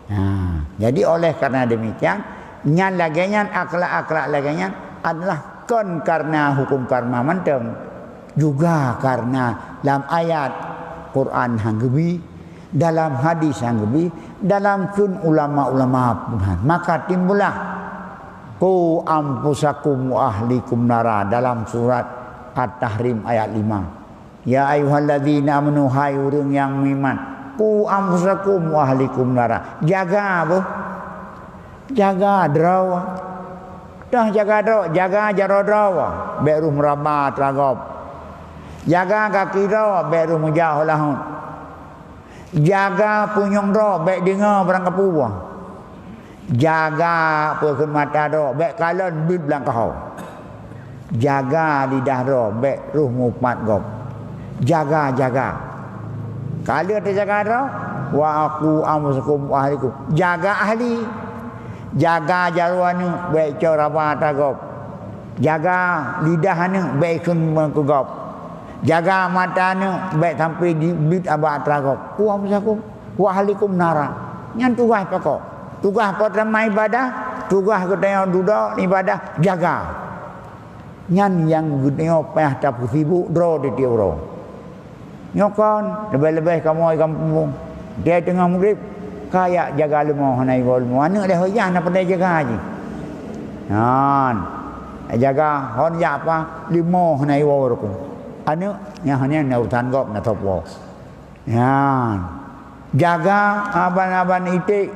Nah, jadi oleh karena demikian, nyan lagée nyan, akhlak-akhlak lagée nyan adalah kon karena hukum karma mantong, juga karena lam ayat Quran han geubi, dalam hadis han geubi, dalam kheun ulama-ulama pun han. Maka timbullah, "Qu anfusakum wa ahlikum nara," dalam surat At-Tahrim ayat lima. "Ya ayyuhalladzina amanu," hai ureuëng nyang meuiman, "qu anfusakum wa ahlikum nara." Jaga beuh. Jaga droe. Toh jaga droe, jaga jaroe droe, bèk rôh meuraba atra gob. Jaga gaki droe, bèk rôh meujak u laôt. Jaga punyueng droe, bèk deungoe barang kapeue. Jaga peukheun mata droe, bèk kalon beuet blang keuhoe. Jaga lidah droe, bèk rôh mupat gob. Jaga, jaga. Ka lheueh teujaga droe, wa qu anfusakum wa ahlikum. Jaga ahli. Jaga jaroe aneuk, bèk cok raba atra gob. Jaga lidah aneuk, bèk kheun keu gob. Jaga mata aneuk, bèk sampai di beuet bak atra gob. Qu anfusakum wa ahlikum nara. Nyan tugaih pakon? Tugaih peutamah ibadah, tugaih geutanyoe dudoe ibadah, jaga. Nyan nyang geutanyoe payah tapeusibuk droe di tiep uroe. Nyoe kon, leubeh-leubeh kamoe di gampông. Di teungoh mugrib, kajak jaga leumo hana iwoe leumo. Aneuk lé ho jak na pandai jaga jih. Nyan. Jaga hon jak apa, leumo hana iwoe rukon. Aneuk, nyan hana na urusan gob na top woe. Nyan. Jaga aban-aban iték.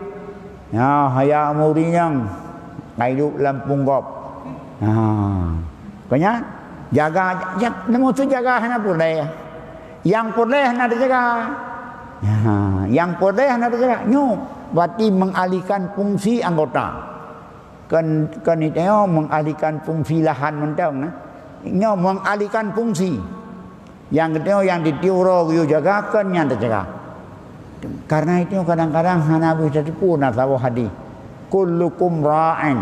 Nyan, haya muri nyang ka idup lam punggop. Nyan. Keu nyan, jaga, ja-, neumaksud jaga hana peureulèe. Nyang peureulèe hana teujaga. Nyan, nyang peureulèe hana teujaga. Nyoe, berarti mengalihkan fungsi anggota. Kon, kon geutanyoe mengalihkan fungsi lahan mantong, nah. Nyoe mengalihkan fungsi. Nyang geutanyoe nyang ditiup uroe geuyue jaga, kon nyan teujaga. Karena itu kadang-kadang hana beuh tateupeue na saboh hadis, "Kullukum ra'in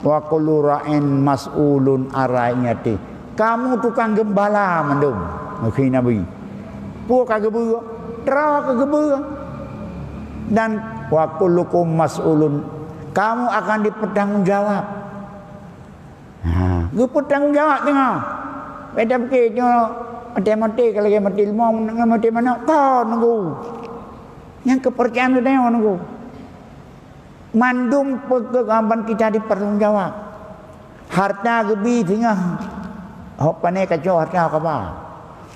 wa kullu ra'in mas'ulun an ra'iyati." Kamu tukang geumbala mandum, kheun Nabi. Peue ka geubeuet? Droe ka geubeuet. Dan, "Wa kullukum mas'ulun," kamu akan dipertanggungjawab. Ha, geupeutanggong jawab teungoh. Beda pike nyoe, maté-maté ka lagèe maté leumo ngon maté manok, kon nunggu. Nyang keupeurcayaan geutanyoe nunggu. Mandum peue keu ban kita dipertanggung jawab. Harta geubi singoh, ho pané kacok harta ho kaba.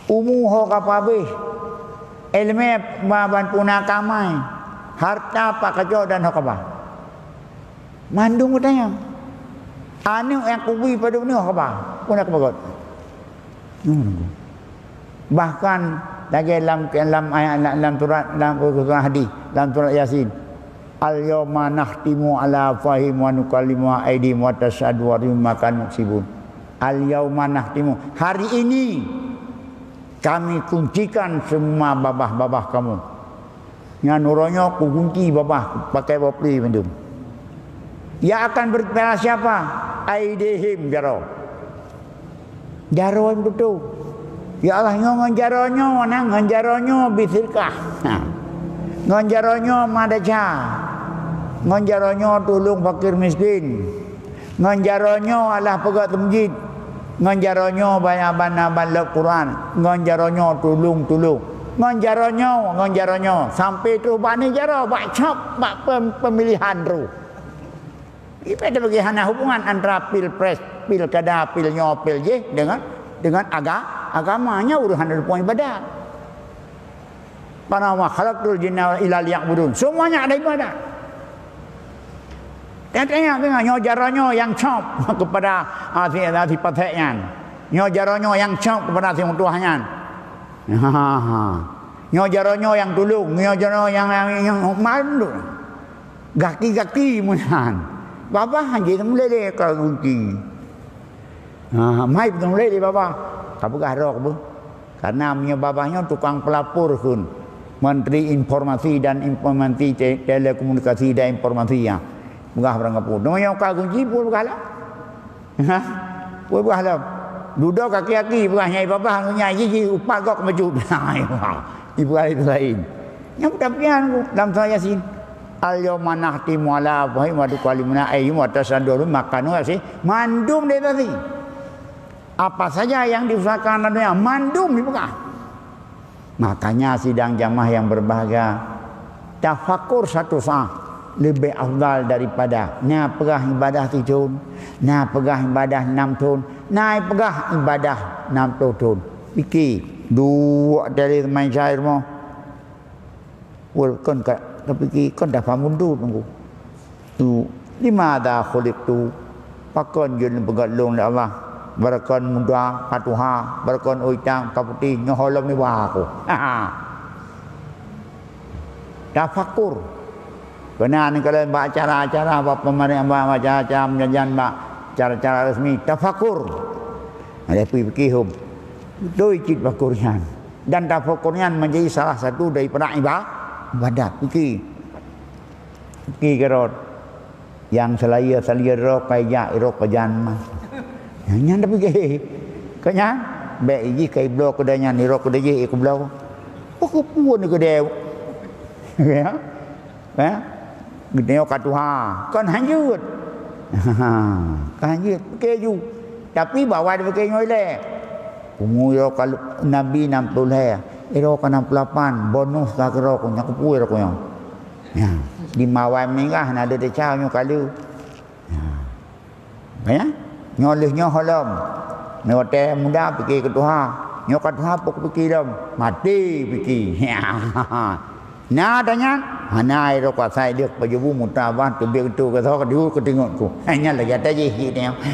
Umu ho kaba habéh. Ileumèe ba ban puna kamai. Harta pat kacok dan ho kaba. Mandum geutanyoe. Aneuk nyang kubi padub nyoe ho kaba. Puna kaba göt. Nyoe nunggu. Bahkan lagèe lam, lam ayat, lam surat, lam surat hadis, lam surat Yasin. "Al-yauma nakhtimu ala afwahihim wa nukallimu aidihim wa tasyhadu arjuluhum bima kanu yaksibun." "Al-yauma nakhtimu." Hari ini Kami kuncikan semua babah-babah kamu. Nyan uroe nyoe kukunci babah pakai boh plé mandum. Yang akan berbicara siapa? Aidihim jaroe. Jaroe nyang tutoe. Ya Allah, nyoe ngon jaroe nyoe, nah, ngon jaroe nyoe bit seudekah. Ha. Ngon jaroe nyoe meudesya. Ngon jaroe nyoe tulông fakir miskin. Ngon jaroe nyoe alah peugöt meuseujid. Ngon jaroe nyoe banyak ban-ban lom Quran. Ngon jaroe nyoe tulông-tulông. Ngon jaroe nyoe, ngon jaroe nyoe. Sampai troh bak ni jaroe, bak cop, bak pem-, pemilihan troh. Ipe teubagi hana hubungan antara pilpres, pilkada, pil nyoe, pil jih dengan, dengan aga-, agama. Nyan urusan dari puang ibadat. Fa ma khalaqtul jinna wal insa illa liya'budun. Semuanya ada ibadat. Tanya-tanya tengok, nyoe jaroe nyoe nyang cop kepada, ah, si, ah, si patek nyan. Nyoe jaroe nyoe nyang cop kepada si meutuah nyan. Ha, ha, ha. Nyoe jaroe nyoe nyang tulông, nyoe jaroe nyang, nyang, nyang mandum. Gaki-gaki meunan. Babah hanjeuet mulai lé ka gunci. Ha, mai beutôi lé babah. Ka peugah roh beuh. Karena meunyoe babah nyoe tukang pelapor kheun. Menteri Informasi dan Informasi Te-, Telekomunikasi dan Informasi, ya. Peugah barang kapeue. Nyoe ka gunci pun peugah lah. Ha? Peugah lom. Dudoe kaki-kaki peugah nyai babah ngon nyai jih upat gok meukeujot. Ipeugah itu laén. Nyang tapian ku dalam surah Yasin. Al-yauma nakhtimu ala afwahihim wa tukallimuna aidihim wa tasyhadu arjuluhum bima kanu yaksibun. Mandum deh tadi. Apa saja yang diusahakan dalam dunia, mandum dipeugah. Makanya sidang jamaah yang berbahagia, tafakur satu saat lebih afdal daripada na peugah ibadah tujoh thon, na peugah ibadah nam thon, na peugah ibadah nam ploh thon. Pike, duek dari teumai syair mo. Wal kon ka tapike kon tafamundur nunggu. Tu, "Limadza khuliqtu?" Pakon jeuet neupeugöt lôn lé Allah? Barokon muda ka tuha, barokon ôi tang ka putéh, nyoe holom nibak aku. Tafakur. Keunan kalian bak acara-acara, bak peumari, bak acara-acara meujanjan, bak acara-acara resmi, tafakur. Ada pike hom. Doi cit fakur nyan. Dan tafakur nyan menjadi salah satu daripada iba-, ibadat. Pike. Pike keudroe. Nyang seulaya-seulaya droe ka ijak, droe ka jan mah. Nyan, nyan tapike. Keu nyan, bèk jih ka ibloe keudè nyan, droe keudè jih, eh, kubloe. Oh, keupeue ni keudè? Ya? Eh? Geutanyoe ka tuha. Kon hanjeuet. Kon hanjeuet. Pike ju. Tapi bak awai tapike nyoe ilèe. Umu droe ka nabi nam ploh lhèe. Eh, droe ka nam ploh lapan. Bonus ka keudroe ku nyan, keupeue droe ku nyoe. Ya, di mawai meuninggai hana deuh desya nyoe ka lheueh. Ya. Ya. Nyoe lheueh nyoe holom. Nyoe watèe muda pike keu tuha. Nyoe ka tuha pok pike lom. Maté pike. Na ata nyan? Hana, ai rot kuasa deuh pajobu muta bah teubiet keu tu keu soe keu diu keu teungeut ku. Nyan lagèe ata jih jih nyoe.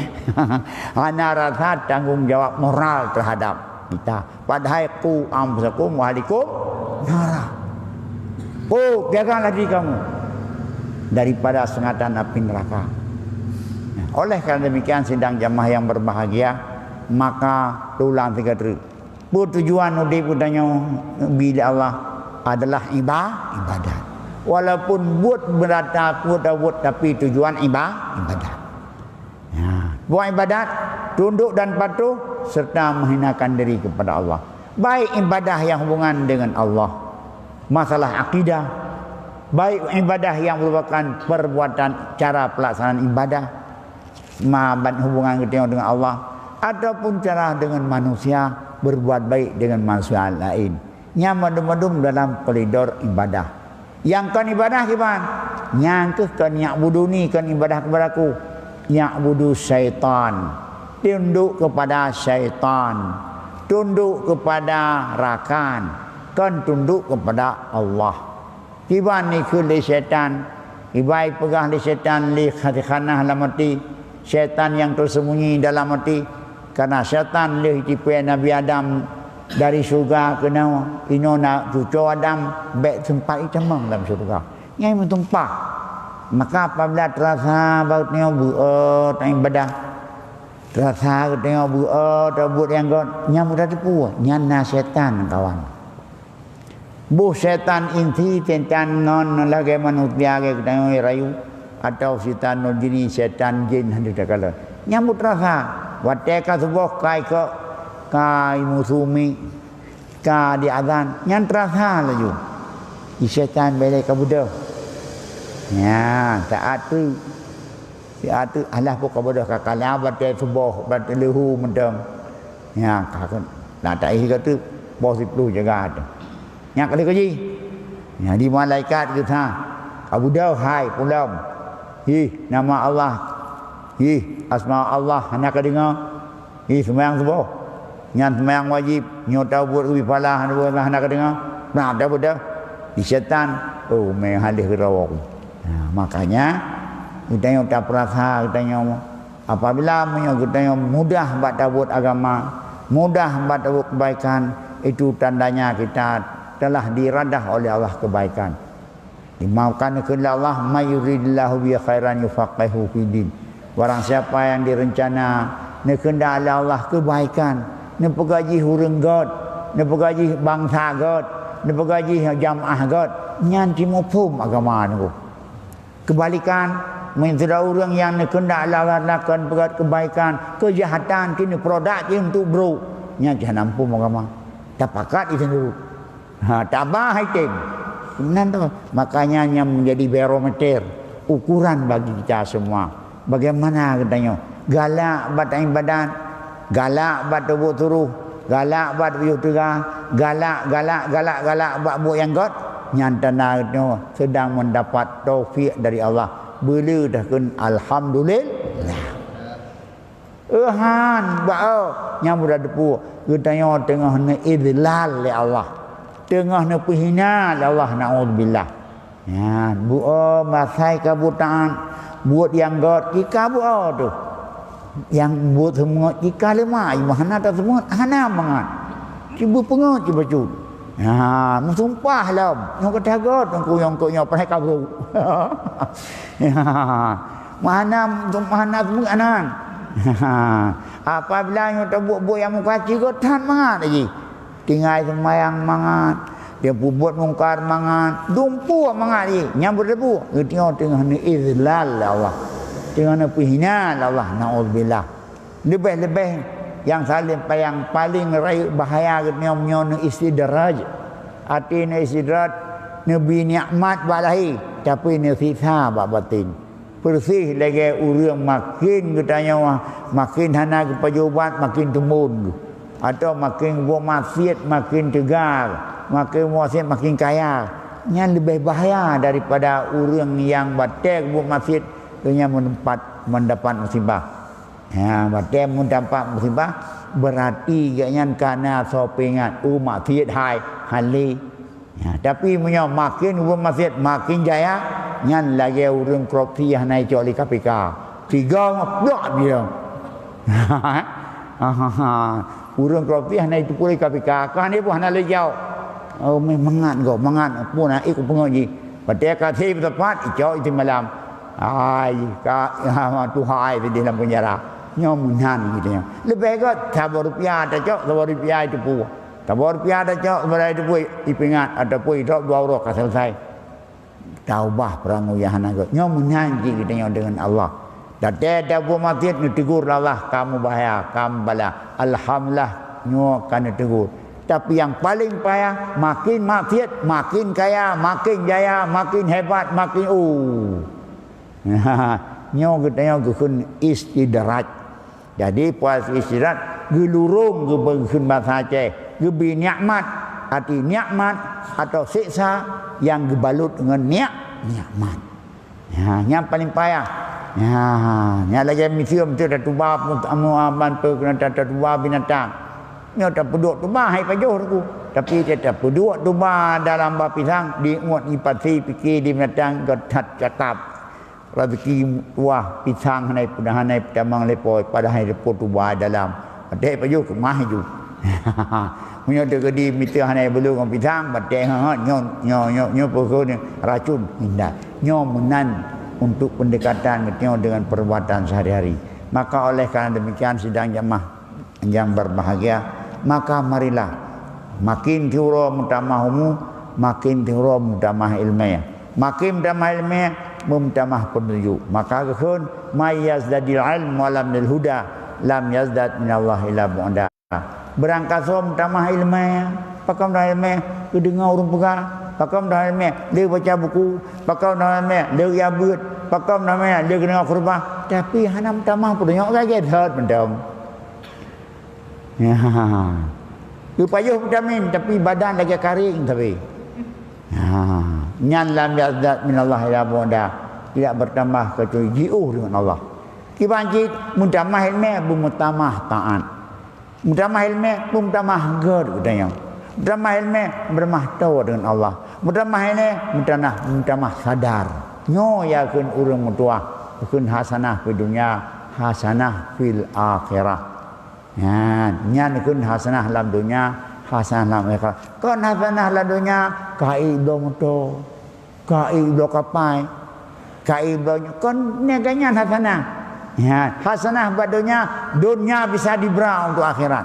Hana rasa tanggung jawab moral terhadap kita. Padahai qu anfusakum wa ahlikum nara. Oh, jagalah diri kamu daripada sengatan api neraka. Nah, oleh karena demikian, sidang jamaah yang berbahagia, maka tulang tiga teru. Peue tujuan udép geutanyoe bi lé Allah adalah iba-, ibadat. Walaupun buet beurata, buet, buet, tapi tujuan iba-, ibadat. Ya, buat ibadat, tunduk dan patuh, serta menghinakan diri kepada Allah. Baik ibadah yang hubungan dengan Allah, masalah akidah, baik ibadah yang merupakan perbuatan cara pelaksanaan ibadah, ma-, ban hubungan geutanyoe dengan Allah, ataupun cara dengan manusia, berbuat baik dengan manusia lain. Nyan mandum-mandum dalam koridor ibadah. Nyang kon ibadah kiban? Nyan kheueh kon ya'buduni, kon ibadah kepada Aku. Ya'budu syaitan. Tunduk kepada syaitan. Tunduk kepada rakan. Kon tunduk kepada Allah. Kiban ikheun lé syaitan. Ibai peugah lé syaitan lé khazinah lam até. Syaitan nyang tersembunyi dalam até. Karena syaitan lheueh jitipée Nabi Adam dari syeuruga keunoe, inoe na cucoe Adam, bék teumpat itamong lam syeuruga. Nyan meutumpah. Maka apabila teurasa bacut nyoe beuet ibadah, Rasa geutanyoe beu-o tabuet nyang göt, nyan mudah teupeu, nyan na syaitan kawan. Boh syaitan insi, syaitan ngon lagèe manusia lagèe geutanyoe rayu, atau syaitan nol jini, syaitan jin hana takalon. Nyan mudah rasa, watèe ka suboh ka ikôt, ka imusu mi, ka di azan, nyan teurasa laju. Di syaitan belek ka beudôh. Nya, saat tu, saat tu alah pun ka beudôh ka kalah batèe suboh, batèe leuhu mantong. Nya, ka keu, na taih ka tu, boh siploh jaga tu. Nya kali kaji. Nya di malaikat geusa, ka beudôh hai pulang. Ih, nama Allah. Ih, asma Allah hana ka deungö. Ih, seumayang suboh. Nyan seumayang wajéb. Nyoe tabuet ubé phala, hana buet hana ka deungö. Nah, dah beudôh. Di syaitan, oh, meuhalih keudroe. Nah, makanya, geutanyoe tapeurasa, geutanyoe apabila meunyoe geutanyoe mudah bak tabuet agama, mudah bak tabuet kebaikan, itu tandanya kita telah diiradah oleh Allah kebaikan. Dimaafkan keu Allah, "May yuridillahu bihi khairan yufaqqihhu fiddin." Barang siapa yang direncana, neukeundak lé Allah kebaikan, neupeugah jih ureuëng göt, neupeugah jih bansa göt, neupeugah jih jamaah göt, nyan jimuphom agama nyoe. Kebalikan, meunyoe sidroe ureuëng nyang neukeundak lé Allah lakon peugah kebaikan, keujahatan, keuneuk peurodak jih untuk brok, nyan jih hana muphom agama. Tapakat di sinoe. Ha, tabah item. Meunan tu. Makanya nyan menjadi barometer, ukuran bagi kita semua. Bagaimana geutanyoe? Galak bak ibadat, galak bak tuboh turoh, galak bak tujoh teuga, galak, galak, galak, galak bak buet nyang göt, nyan tanda geutanyoe sedang mendapat taufik dari Allah. Beuleu takheun alhamdulillah. Euhan, bak, oh, nyang mudah teupeu, geutanyoe teungoh neuidlal lé Allah. Teungoh neupeuhina lé Allah, naudzubillah. Nyan, beu-o masai ka buet taat, buet nyang göt, jika beu-o tu. Nyang buet seumeungeut, jika leumah, hana taseumeungeut, hana mangat. Cibeupeungeut, cibacut. Ha, meusumpah lom. Nyoe ka that göt, nyang kuyong keu nyoe, padahai ka brok. Ya. Meuhana, meuhana seumeungeut anan. Apabila nyoe tabuet-buet nyang meukaci göt, that mangat lagi. Tinggai seumayang mangat. Dia peubuet mungkar mangat. Dumpeue mangat lagi. Nyang beureubôh. Geutanyoe teungoh neuidlal lé Allah. Teungoh neupeuhina lé Allah. Naudzubillah. Leubeh-leubeh nyang saleuem nyang paleng rayeuk bahaya geutanyoe meunyoe neuistidraj. Até neuistidraj, neubi nikmat bak lahé, tapi neusiksa bak baten. Persis lagèe ureuëng makin geutanyoe makin hana geupajoh ubat, makin teumbon geuh. Atau makin buet maksiet, makin teuga, makin buet maksiet, makin kaya. Nyan leubeh bahaya daripada ureuëng nyang batèe buet maksiet, geuhnyan meunumpat, mendapat musibah. Ha, watèe meudampak musibah, beurati gobnyan ka na soe peuingat, "Oh, maksiet hai, hale." Ha, tapi meunyoe makin geubuet maksiet, makin jaya, nyan lagèe ureuëng korupsi hana icok lé K P K. Tiga ngon plak dia. Ureuëng korupsi hana itupeue lé K P K, ka hana pun hana lé jaweueb. Oh, meumangat gob, mangat pun na ikut peungeut jih. Watèe ka sép teumpat, icok itu malam. Hai, ka, ha, Tuhan ai sideh lam penjara. Nyoe meunan geutanyoe. Leubeh göt, saboh rupiah tacok, saboh rupiah itupeue. Saboh rupiah tacok, saboh rupiah itupeue, ipeuingat, ataupun idrop dua uroe ka selesai. Taubah peurangui nyang hana göt. Nyoe meunan jih geutanyoe deungon Allah. Watèe tabuet maksiet, neutegur lé Allah, "Kamu bahaya, kamu bala." Alhamdulillah, nyoe ka neutegur. Tapi nyang paleng payah, makin maksiet, makin kaya, makin jaya, makin hebat, makin, oh. Nyoe geutanyoe geukheun istidraj. Jadi, pas istidraj, geulurông geubri kheun basa Aceh, geubri nikmat. Arti nikmat atau seksa nyang geubalot ngon nik-, nikmat. Ha, nyang paleng payah. Ha, nyang lagèe miseue, miseue tatuba pun, amu aman peu keunan ta-, tatuba binatang. Nyoe tapeuduek tuba hai pajoh ruku. Tapi tapeuduek tuba dalam bah pisang, diuet di pasi, pike di binatang, geutat cakap. Raseuki tuah pisang hana, hana peutamong lé Po, padahai lé Po tuba dalam. Watèe pajoh keumah ju. Meunyoe teukeudi miseue hana beuleueng ngon pisang, batèe hot, nyoe, nyoe, nyoe, nyoe peue kheun nyoe? Racun. Indak. Nyoe meunan untuk pendekatan geutanyoe dengan perbuatan sehari-hari. Maka oleh karena demikian, sidang jamaah yang berbahagia, maka marilah makin tiuroe meutamah umu, makin tiuroe meutamah ilmée. Makin meutamah ilmée, meutamah peununjuk. Maka geukheun, "May yazdadil ilm wa lam lil huda, lam yazdad minallah illa bu'da." Beurangkasoe meutamah ilmée, pakon meutamah ilmée, geudeungoe ureuëng peugah, pakon meutamah ilmée, lé baca buku, pakon meutamah ilmée, lé ya beuet, pakon meutamah ilmée, lé geudeungoe khutbah, tapi hana meutamah peudunyok lagée that mantong. Ya. Geupajoh vitamin, tapi badan lagée karing tapi. Ya. Nyan lam yazdad minallah illa bu'da, tidak bertambah kecuali jiôh dengan Allah. Kiban cit meutamah ilmée, beumeutamah taat. Meutamah ilmée, meutamah gét geutanyoe. Meutamah ilmée, meutamah toe deungon Allah. Meutamah ilmée, meutamah, meutamah sadar. Nyoe ya kheun ureuëng meutuah, kheun hasanah fid dunya, hasanah fil akhirah. Nyan, nyan kheun hasanah lam dunya, hasanah lam akhirat. Kon hasanah lam dunya, ka ék bloe moto. Ka ék bloe kapai, ka ék bloe nyoe, kon nyan hasanah. Ya, hasanah bak donya, donya bisa dibra untuk akhirat.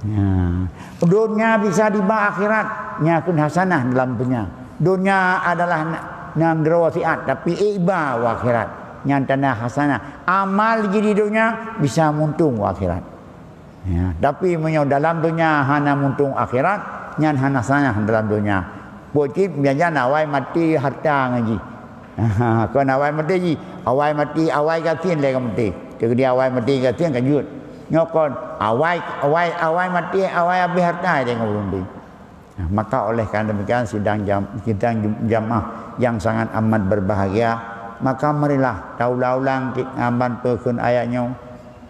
Ya, donya bisa dibra akhirat, nyan kheun hasanah dalam donya. Donya adalah na-, nanggroe siat, tapi ék ba u akhirat. Nyan tanda hasanah. Amal jih di donya bisa muntong u akhirat. Ya, tapi meunyoe dalam donya hana muntong akhirat, nyan hana hasanah dalam donya. Buet cit biasa awai maté harta ngon jih. Kon awai maté jih, awai maté, awai gasien lé ka maté. Teuk di awai maté gasien ka jeuet. Nyoe kon awai, awai, awai maté, awai habéh harta lé ka maté. Nah, maka oleh karena demikian, sidang jam-, sidang jum-, jamaah yang sangat amat berbahagia, maka marilah taulang-ulang ki-, amban peukheun ayat nyoe,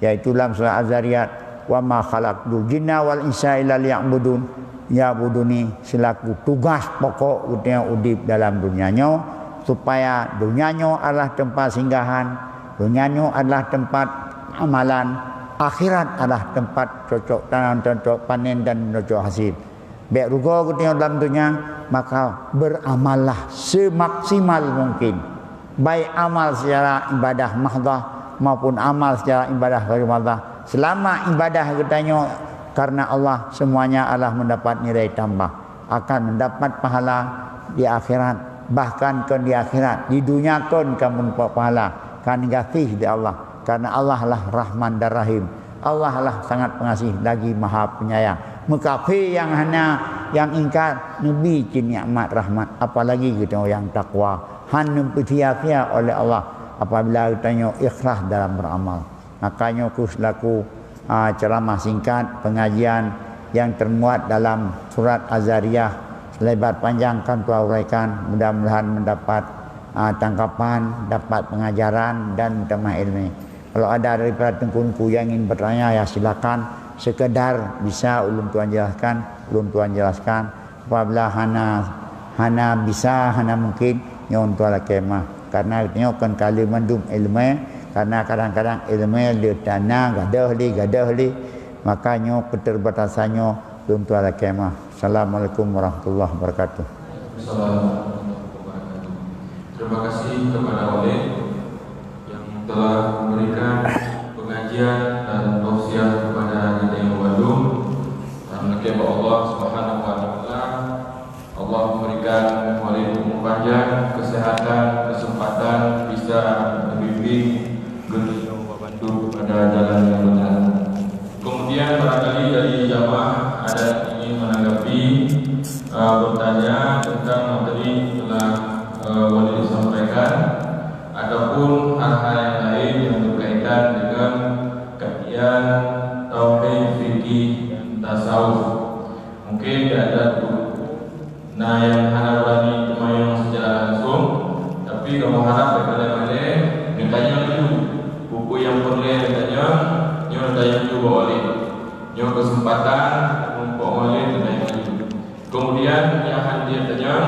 yaitu lam surat Az-Zariyat, "Wa ma khalaqtul jinna wal insa illa liya'budun, ya'buduni," selaku tugas pokok geutanyoe udeb dalam dunia nyoe, supaya dunia nyoe adalah tempat singgahan, dunia nyoe adalah tempat amalan, akhirat adalah tempat cocok tanam, cocok panen dan cocok hasil. Bék rugoe geutanyoe lam donya, maka beramallah semaksimal mungkin, baik amal secara ibadah mahdhah maupun amal secara ibadah ghairu mahdhah. Selama ibadah geutanyoe karena Allah, semuanya adalah mendapat nilai tambah, akan mendapat pahala di akhirat, bahkan kon di akhirat, di dunia kon ka meudapat pahala, kan gaséh di Allah. Karena Allah lah Rahman dan Rahim. Allah lah sangat pengasih lagi Maha Penyayang. Meukafé nyang hana, nyang ingkar, neubi cit nikmat rahmat, apalagi geutanyoe nyang takwa. Han neupeusia-sia oleh Allah apabila geutanyoe ikhlas dalam beramal. Maka nyoe keuh selaku, a, ceramah singkat pengajian yang termuat dalam surat Az-Zariyah, selebat panjang kan tuan uraikan. Mudah-mudahan mendapat, a, tangkapan, dapat pengajaran dan tambah ilmu. Kalau ada daripada teungku-teungku yang ingin bertanya, ya silakan. Sekedar bisa ulôn tuan jelaskan, ulôn tuan jelaskan. Apabila hana, hana bisa, hana mungkin, nyoe tuan lakée meu'ah. Karena nyoe kon ka lheueh mandum ilmu, karena kadang-kadang ilmu le tana gadoh le, gadoh le. Maka nyoe keterbatasan nyoe, ulôn tuan lakée meu'ah. Assalamualaikum warahmatullahi wabarakatuh. Assalamualaikum warahmatullahi wabarakatuh. Terima kasih kepada Walid yang telah memberikan pengajian dan tausiah kepada geutanyoe bandum. Dan lakée bak Allah Subhanahu wa Taala, Allah memberikan Walid umur panjang, kesehatan, kesempatan bisa membimbing geutanyoe bandum pada jalan yang benar. Kemudian barangkali dari jamaah ada yang ingin menanggapi, eh, bertanya tentang materi telah, eh, Walid sampaikan, ataupun hal-hal yang lain yang berkaitan dengan kajian tauhid, fikih, dan tasawuf. Mungkin ada tu, na nyang hana beurani teumanyong secara langsung, tapi kamoe harap daripada malée neutanyong laju. Peue-peue nyang peureulée neutanyong, nyoe neutanyong laju bak Walid. Nyoe keuseumpatan untuk Walid neutanyong laju. Kemudian nyang hana jeuet tanyong,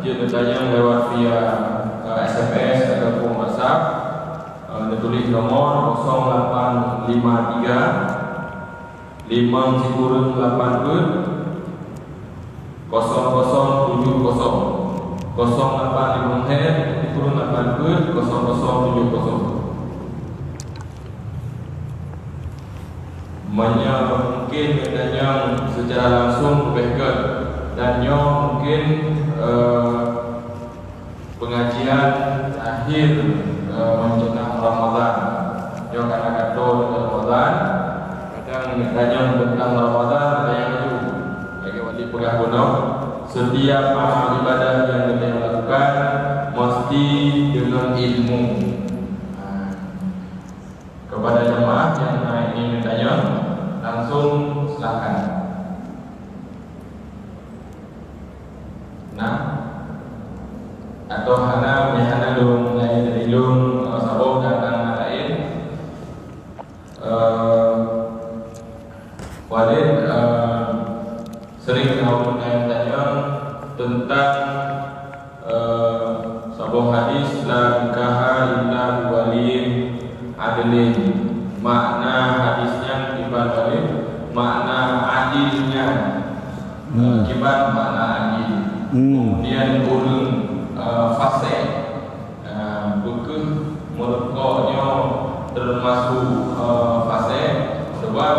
jeuet neutanyong lewat via, eh, S M S ataupun WhatsApp. Eh, neutuléh nomor kosong lapan lima tiga, limong sikureueng lapan peuet, kosong kosong tujoh kosong. Kosong lapan limong lhée, sikureueng lapan peuet, kosong kosong tujoh kosong. Meunyoe mungkin geutanyoe seucara langsung leubeh göt, dan nyoe mungkin, eh, pengajian akhir, eh, menjelang Ramadan. Nyoe ka na gato deungon Ramadan, kadang geutanyoe teuntang Ramadan, geutanyoe laju. Lagèe Walid peugah bunoe, setiap amal ibadah nyang geutanyoe lakukan mesti deungon ilmu. Nah, kepada jemaah nyang na ingin tanya, langsung silakan. Nah, atau hana, meunyo hana lôn laén dari lôn, eh, saboh dan laén. Eh, Walid, eh, sering tahu tanya-tanya tentang, eh, saboh hadis, "La nikaha illa bi waliyin adlin." Makna hadis nyan kiban Walid, makna adil nyan. Hmm. Kiban makna adil. Hmm. Kemudian ureueng, eh, fasik. Ah, peu kheueh meurukok nyoe teumasuk, ah, fasek? Sabab,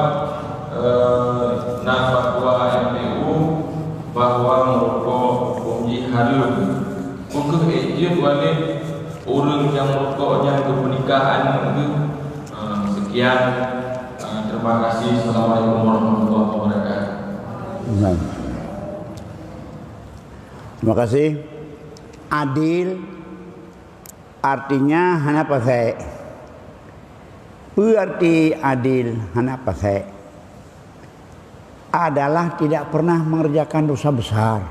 eh, na fatwa M T U bahwa meurukok huköm jih hareuem. Peu kheueh ék jeuet Walid ureueng nyang meurukok nyan geupeunikah aneuk geuh? Ah, sekian. Ah, terima kasih. Assalamualaikum warahmatullahi wabarakatuh. Terima kasih. Adil artinya hana pasek. Peue arti adil hana pasek? Adalah tidak pernah mengerjakan dosa besar.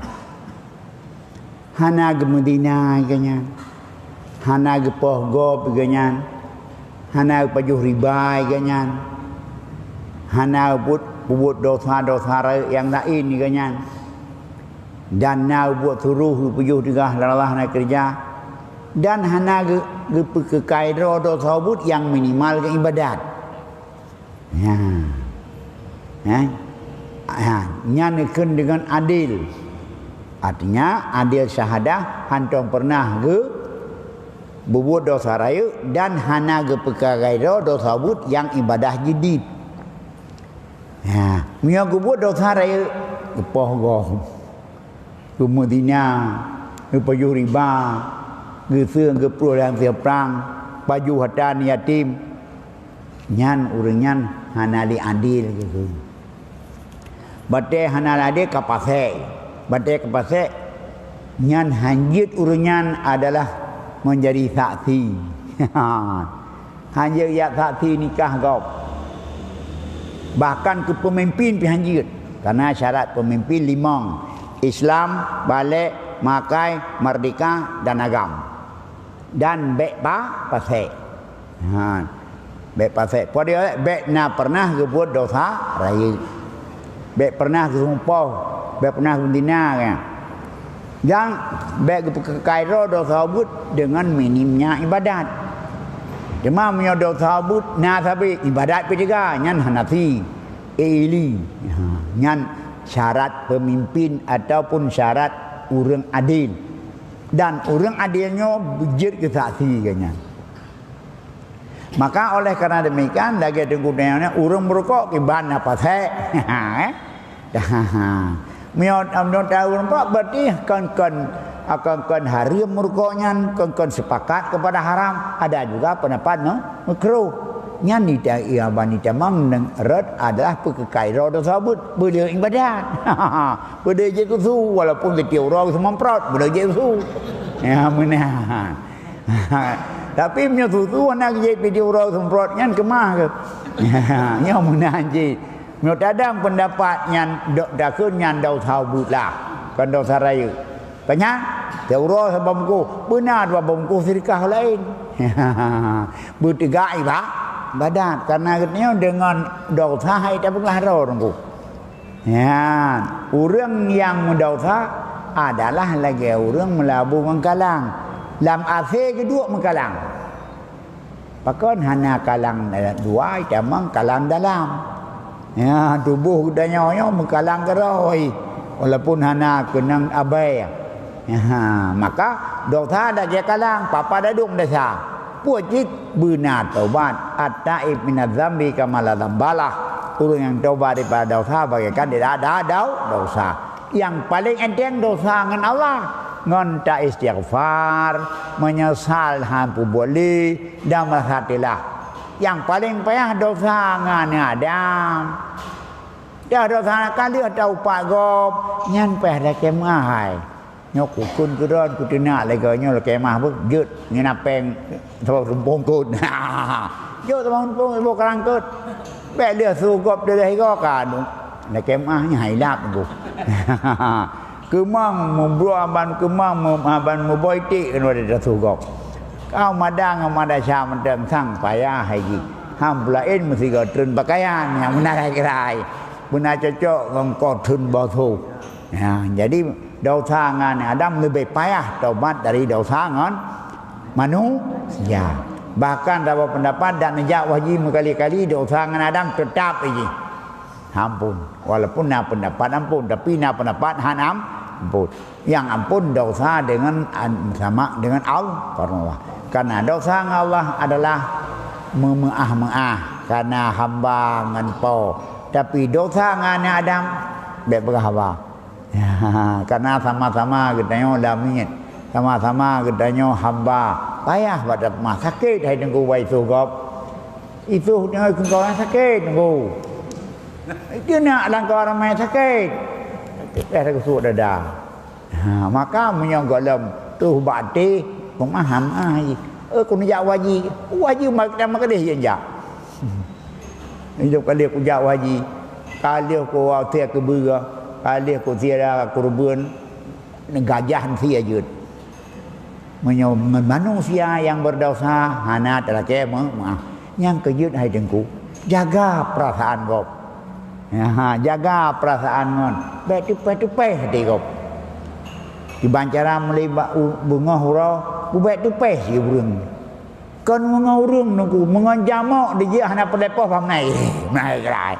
Hana geumeuzina geuh nyan, hana geupoh gob geuh nyan, hana geupajoh riba geuh nyan, hana geubuet, peubuet dosa-dosa rayeuk nyang laén geuh nyan. Dan na buet suroh geupajoh tugaih lam Allah na keureuja, dan hana geu-, geupeukeukai droe dosa buet nyang minimal keu ibadat. Nyan. Eh? Ha, nyan dikheun deungon adil. Artinya, adil syahadah hántom peureunah geu-, beubuet dosa rayeuk dan hana geupeukeukai droe dosa buet nyang ibadah jidit. Ha, meunyoe geubuet dosa rayeuk, geupoh gob, geumeuzina, geupajoh riba, geuseueng geuplueng lam seuprang, pajoh hareuta yatim, nyan ureueng nyan hana lé adil geukheun. Batée hana lé adil ka pasek. Batée ka pasek, nyan hanjeuet ureueng nyan adalah meunjadi saksi. Hanjeuet jak saksi nikah gob. Bahkan keu peumimpin pih hanjeuet. Karena syarat peumimpin limong, Islam, balek, makai, merdeka, dan agam. Dan bék pa-, pasek. Ha. Bék pasek. Padahai bék na pernah geubuet dosa rayeuk. Bék pernah geusumpah, bék pernah geumeuzina, kan. Dan bék geupeukeukai droe dosa buet deungon minimnya ibadat. Teuma meunyoe dosa buet na sabé, ibadat pih teuga, nyan hana si. Eli. Ha, nyan syarat peumimpin ataupun syarat ureueng adil. Dan ureueng adil nyoe jeuet keu saksi geuh nyan. Maka oleh karena demikian, lagée teungku tanyong nyan, ureueng meurukok kiban na pasek. Eh? Meunyoe, meunyoe tahu meurukok, berarti kon, kon, kon, kon hareuem meurukok nyan, kon, kon sepakat kepada haram. Ada juga pendapat, no, makruh. Nyan di ta-, iya, bani tamong neng rot adalah peukeukai droe dosa buet, beudeuh ibadat. Beudeuh jeuet keu su, walaupun geutiek uroe seumprot, beudeuh jeuet keu su. Ya, meunan. Tapi meunyoe su-su hana geujép pih di uroe seumprot nyan keumah keuh. Nyoe meunan cit. Meunyoe tadong peundapat nyan, dok takheun nyan dosa buet lah, kon dosa rayeuk. Ka nyan, tiep uroe saboh bungkôh, beuna dua boh bungkôh seudeukah laén. Beuteuga iba-, ibadat, karena geutanyoe deungon dosa hai tapeugah droe teungku. Nyan, ureueng nyang meudesya adalah lagée ureueng meulabu meukalang. Lam asé geuduek meukalang. Pakon hana kalang dua, tamong kalang dalam. Ya, tuboh geutanyoe nyoe meukalang keudroe, walaupun hana keunong abée. Ya, maka desya lagée kalang, papa dadong desya. Peue cit beuna tobat, at-taib minadz-dzambi kaman la dzambalah. Ureuëng nyang tobat daripada desya bagaikan tidak ada dau-, desya. Nyang paleng enteng desya ngon Allah, ngon ta-istighfar, meunyeusal han peubuet lé, dan meurasa tilah. Nyang paleng payah desya ngon Adam. Dah desya ka lheueh taupat gob, nyan payah lakée meuahai. Nyoe kukheun keudroe, kuteunak lagée nyoe lakée mah beuh, jeuet ngon apeng saboh rumpong kheun. Jeuet saboh rumpong, saboh karang kheun. Bék lheueh su gob dilèe goe ka anu. Lakée mah nyan hai lap beuh. Keumang meubroe aban keumang me-, aban meuboh iték keunoe di tasu gob. Kau mada ngon mada sya mantong sang payah hai jih. Ham peulaén meusigoe treun pakaian nyang meunan hai keurai. Beuna cocok ngon kau treun boh su. Ya, jadi desya ngon Adam leubeh payah tobat dari desya ngon manusia. Bahkan saboh peundapat dak neujak wahji meukali-kali desya ngon Adam teutap jih. Ampôn. Walaupun na peundapat ampôn, tapi na peundapat han am-, ampôn. Nyang ampôn desya deungon an-, sama deungon Al-, Allah. Karena desya ngon Allah adalah meumeuáh-meuáh karena hamba ngon po. Tapi desya ngon aneuk Adam, bék peugah haba. Karena sama-sama geutanyoe lamiet, sama-sama geutanyoe hamba. Payah bak teuma sakét hai teungku bak isoh gob. Isoh deungon keungkau sakét teungku. Itu nak langkau ramai sakét. Sakét dah geusuek dada. Ha, maka meunyoe gohlom tuh bak até, peumaham ai. Eh, keuneuk jak wahji. Wahji mak-, mak keudeh jak. Hidup kali kujak wahji. Ka lheueh ku usia keubeue, ka lheueh ku usia keureubeuen, gajah meusia jeuet. Meunyoe ngon manusia nyang beurdosa hana talakée meu-, meuáh, nyang keu jeuet hai teungku, jaga peurasaan gob. Ya, jaga peurasaan ngon bék tupéh-tupéh até gob. Kiban cara meuli bak u-, beungoh uroe, bubék tupéh si ureuëng. Kon meungon ureuëng nunggu, meungon jamok dijih hana peulepoh bak meunai. Meunai gerai.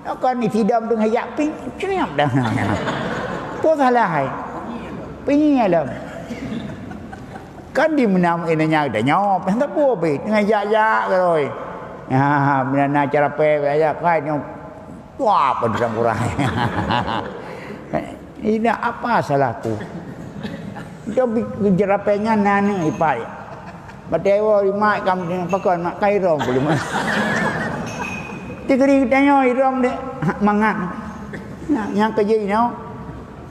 Kon ni sidom tu ngajak ping, ceriap dah. Peue salah hai? Ping alam. Kan di menam ina nya dah nyop, dah teupeu pih, ngajak-jak geroi. Ha, ha, meunana cara peh, ajak kai nyop. Wah, peudurang kurang. Ina apa salahku? Itu bi-, jerapéngan nani ipai. Batewo imak kam pakon mak kairong puluh. Tigeri tanyoe irong dek mangat. Nah, nyang keujeuet nyoe,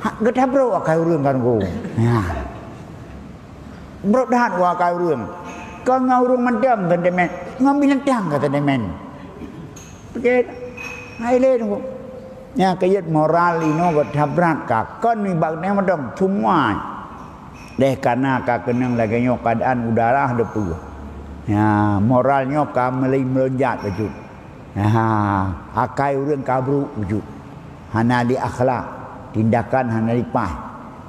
hak geutabro akai ureuëng kan ku. Nah. Brok that wa akai ureuëng. Kon ngon ureuëng mandam sentimen, ngon binatang ka sentimen. Oke, hai lé tunggu. Nya keuyeut moral inoe geutabrat ka kon nibak nyan mantong semua. Deh kana ka keunong lagée nyoe keadaan udara depeue. Ya, moral nyoe ka meuli meulonjak keujeuet. Ha, akai ureuëng ka brok keujeuet. Hana li akhlak, tindakan hana li paih.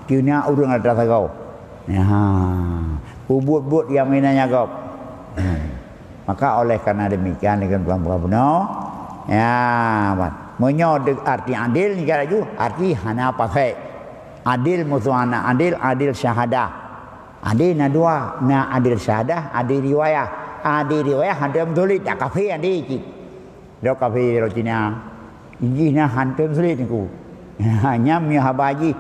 Keuneuk ureuëng atra sagoe. Ya, peubuet-buet nyang meunan nyan gob. Maka oleh karena demikian, lagée tuan-tuan bunoe, ya, meunyoe deuk arti adil ni laju, arti hana pasék. Adil musuh hana adil, adil syahadah. Adil na dua, na adil syahadah, adil riwayah. Adil riwayah hana meusulet, dak kafé adil cit. Lok kafé lok Cina. Jih na hantom sulet teungku. Nyam nyoe haba jih,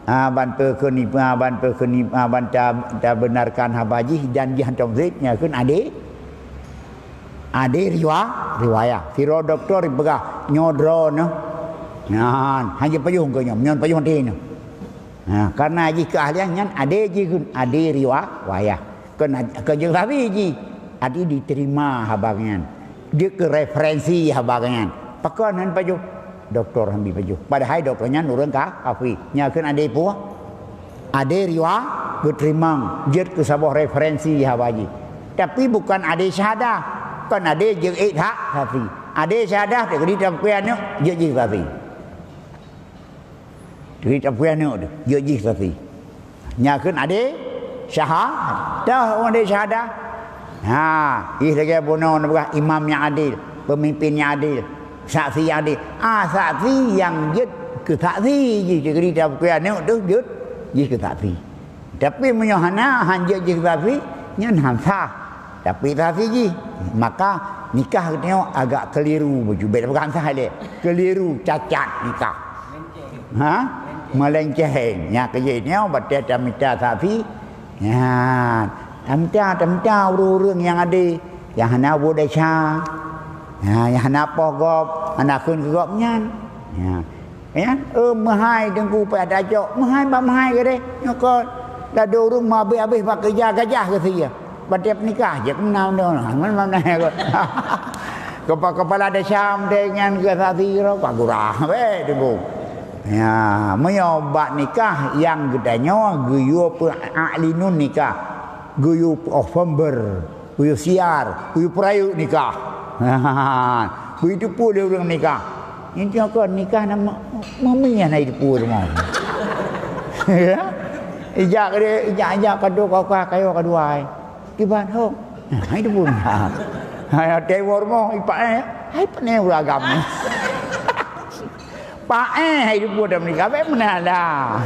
ah, ban peu kheun ipa, ban peu kheun ipa, ban ta, tabenarkan haba jih dan jih hantom sulet, nyan kheun adé. Adé riwa-, riwayah. Sidroe doktor jipeugah, nyoe droeneuh. Nyan, hana jipajoh keu nyoe, nyoe pajoh maté nyoe. Ha, karena jih keahlian nyan adé jih kheun, adé riwa-, wayah. Kon ad-, kon jeuet sabe jih. Adi diterima haba nyan. Jeuet keu referensi haba nyan. Pakon han pajoh? Doktor han pajoh. Padahai doktor nyan ureuëng ka-, kafé. Nya kheun adé puah. Adé riwa-, geuteurimong. Jeuet keu saboh referensi haba jih. Tapi bukan adé syahadah. Kon adé jeuet ék that saksi. Adé syahadah teuk di tapui aneuk jeuet jih saksi. Jadi tapui aneuk tu, jeuet jih saksi. Nya kheun adé syahadah. Dah ureuëng adé syahadah. Ha, ih lagée bunoe neupeugah imam nyang adil, pemimpin nyang adil, saksi nyang adil. Ah, saksi nyang jeuet keu saksi jih, jadi tapui aneuk tu jeuet jih keu saksi. Tapi meunyoe hana, han jeuet jih keu saksi, nyan han sah. Tapi saksi jih, maka nikah geutanyoe agak keliru, beujubet bukan salah lé. Keliru, cacat nikah. Ha? Melenceng. Nyan keuh jih nyoe batée tamita saksi. Nyan. Tamita, tamita ureuëng-ureuëng nyang adé, nyang hana buet desya. Ha, nyang hana poh gob, hana kheun keu gobnyan. Nyan. Ya, eh, meuhai teungku payah tacok. Meuhai bak meuhai gadeh. Nyoe kon. Ladôm ureuëng meuhabéh-habéh bak keureuja gajah geusie. Batée nikah jeuet meunan. Mana-mana kon. Kepala, kepala desa meuhai nyan geusie ro ka gurah. Weh, teungku. Ya, meunyoe bak nikah nyang geutanyoe geuyue peuaklinun nikah. Geuyue peuofember. Kuyue siar, kuyue peurayeuk nikah. Beuteupeue lé ureuëng nikah. Inti kon nikah na me-, meumie na iteupeue rumoh. Ya. Ijak geude, ijak-ijak kado kau ka kayo kadua ai. Kiban ho. Ha, iteupeue nikah. Hai teuwo rumoh ipak eh. Hai pane uragam. Paéh hai dua dalam nikah, bèk meunan lah.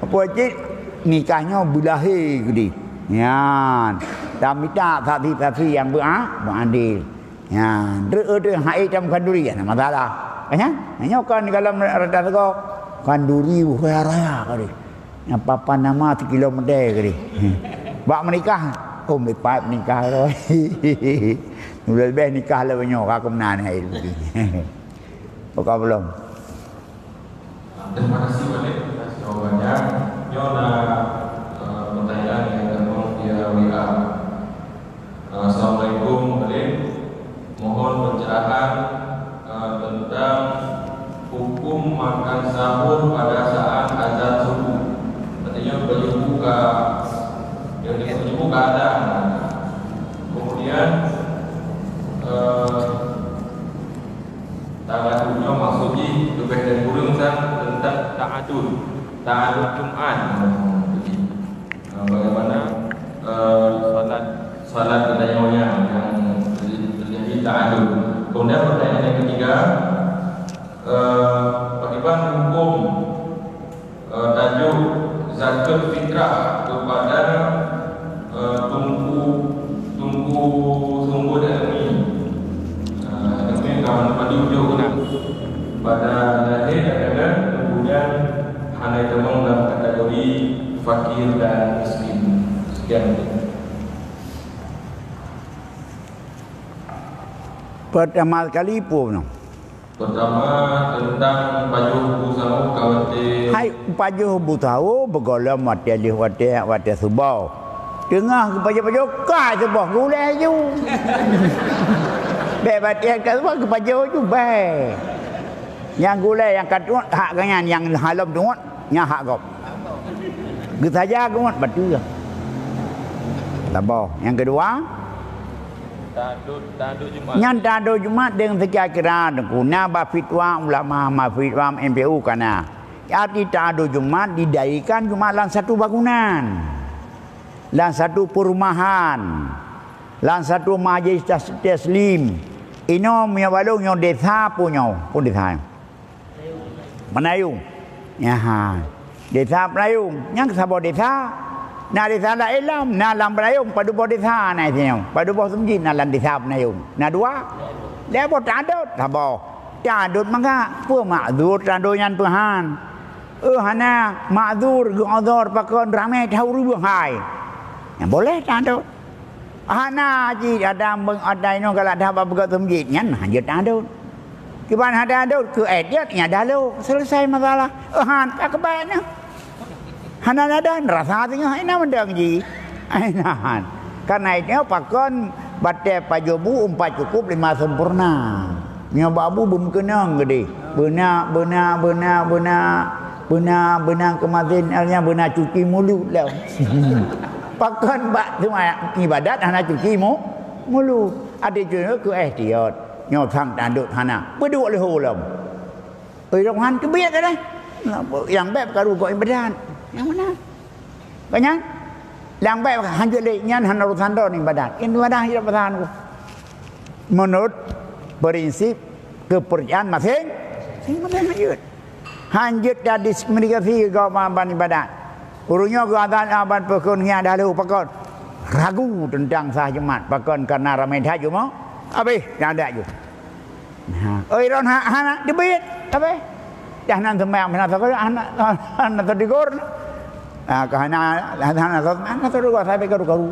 Apa cit nikah nyoe beulahé keudéh. Nyan. Dan mita saksi-saksi nyang beu-, beuadil. Nyan. Dreuek-dreuek hai tam khanduri, hana masalah. Kan nyan? Nyoe kan di dalam rata sego. Khanduri raya-raya keudéh. Nyang papan nama sikilo meudèe keudéh. Bak meunikah, oh, meupat meunikah roh. Leubeh nikah lé nyoe, ka keu meunan hai lagi. Buka belum? Terima kasih banyak atas jawabannya. Nyoe na, eh, pertanyaan yang datang via W A. Eh, Assalamualaikum, Alim. Mohon pencerahan, eh, tentang hukum makan sahur pada saat azan subuh. Artinya, menyebut ka, yang menyebut ka azan. Kemudian, eh, Ta'adud nyoe maksud jih leubeh dari kureueng sang teuntang ta'adud. Ta'adud Jumat. Jadi, eh, bagaimana, eh, salat, salat geutanyoe nyang, nyang terjadi ta'adud. Kemudian pertanyaan yang ketiga, eh, bagaimana hukum eh, tajuk zakat fitrah kepada, eh, tungku, tungku, tungku dan umi. Eh, umi kawan pada ujuk kena. Pada lahir dan kemudian hana teumang dalam kategori fakir dan miskin. Sekian. Pertama sekali pun. Pertama, tentang pajoh bu sawo ka watèe. Hai, pajoh bu sawo beugolom watèe lheueh watèe, watèe suboh. Teungoh geupajoh-pajoh, ka suboh gulèe ju. Bèk batèe ka suboh geupajoh ju bèe. Nyang gulèe nyang ka tuet hak geuh nyan, nyang halom tuet nyan hak gob. Geusaja geuh bateue. Saboh. Nyang keudua, Ta'adud, ta'adud Jumat. Nyan ta'adud Jumat deungon sikira-kira teungku. Na bak fitwa ulama, ma fitwa M P U ka na. Arti ta'adud Jumat didirikan Jumat lam satu bangunan. Lam satu perumahan. Lam satu majlis tas-, taslim. Inoe meunyoe balong nyoe desa pun nyoe, pun desa. Peunayong. Nyan. Desa Peunayong. Nyang saboh desa. Na desa laén lom, na lam Peunayong, padub boh desa na di nyoe. Padub boh seumeujid na lam desa Peunayong. Na dua. Lhèe boh ta'adud, saboh. Ta'adud maka, peue makzur ta'adud nyan peuhan? Eh, hana makzur geu'udhur pakon ramè teuh ureueng hai. Nyan boleh ta'adud. Hana jih ada beng-, ada inoe galak dah bak beugöt seumeujid nyan hanjeuet adot. Kiban hana adot keu èt jeuet nyan dah lhok, selesai masalah. Eh, han ka keubai nyan. Hana ada rasa singoh ina mendeng jih. Ai nan. Karena itu pakon batèe pajoh bu empat cukup lima sempurna. Nyoe bak bu beumeukeuneung geudeh. Beuna, beuna, beuna, beuna, beuna, beuna keumaten, artinya beuna cuci mulut lom. Pakon bak teuma ibadat hana cuci mu-, mulut. Adak cuci keu ihtiyat. Nyoe sang tandok hana. Peuduek leuhô lom. Oi, Tuhan teubiet dah. Nyang bèk peukaru keu ibadat. Nyang mana? Kan nyan? Nyang bèk hanjeuet lé nyan hana urusan droe ngon ibadat. Ngon ibadat hanjeuet urusan ku. Menurut prinsip kepercayaan masing-masing hanjeuet. Hanjeuet tadiskriminasi geuh ban ibadat. Ureueng nyoe geuh azan ban peukon ngieng dah lhok pakon. ragu teuntang sah Jumat, pakon karena ramé that jeuet meuh, habéh nyan dak jeuet. Ha, oi ron ha-, hana teubiet, habéh. Dah nan seumayang hana sagoe, hana, hana teudeungoe. Ha, ka hana, hana, hana teudeungoe sampai karu-karu.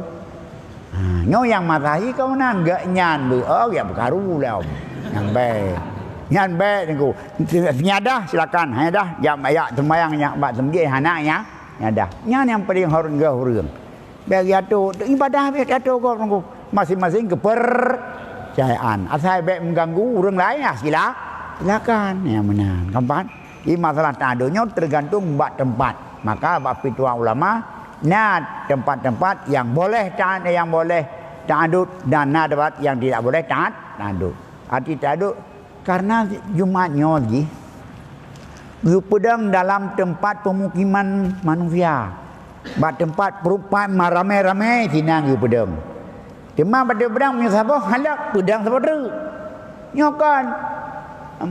Ha, nyoe nyang masa hi keu meunan, geuh nyan beu, oh, ya beukaru lom. Nyan bèk. Nyan bèk Teungku. Nyadah silakan, nyadah jak, jak seumayang nyan bak teumjih hana nya, nyadah. Nyan nyang paling horeueng geuh ureueng. Bèk jiatur, ibadah bèk jiatur gob Teungku. Masing-masing keupeurcayaan. Asai bèk mengganggu ureueng laén, ah, sila-, silakan. Ya meunan, kan? Jadi masalah tadok nyoe tergantung bak tempat. Maka bak fitwa ulama, na tempat-tempat yang boleh ta-, yang boleh ta'adud dan na tempat yang tidak boleh ta-, ta'adud. Arti ta'adud, karena Jumat nyoe jih geupeudong dalam tempat pemukiman manusia. Bak tempat perumpamaan ramé-ramé sinan geupeudong. Teuma bak teudong meunyoe saboh halot peudong saboh treuk. Nyoe kon.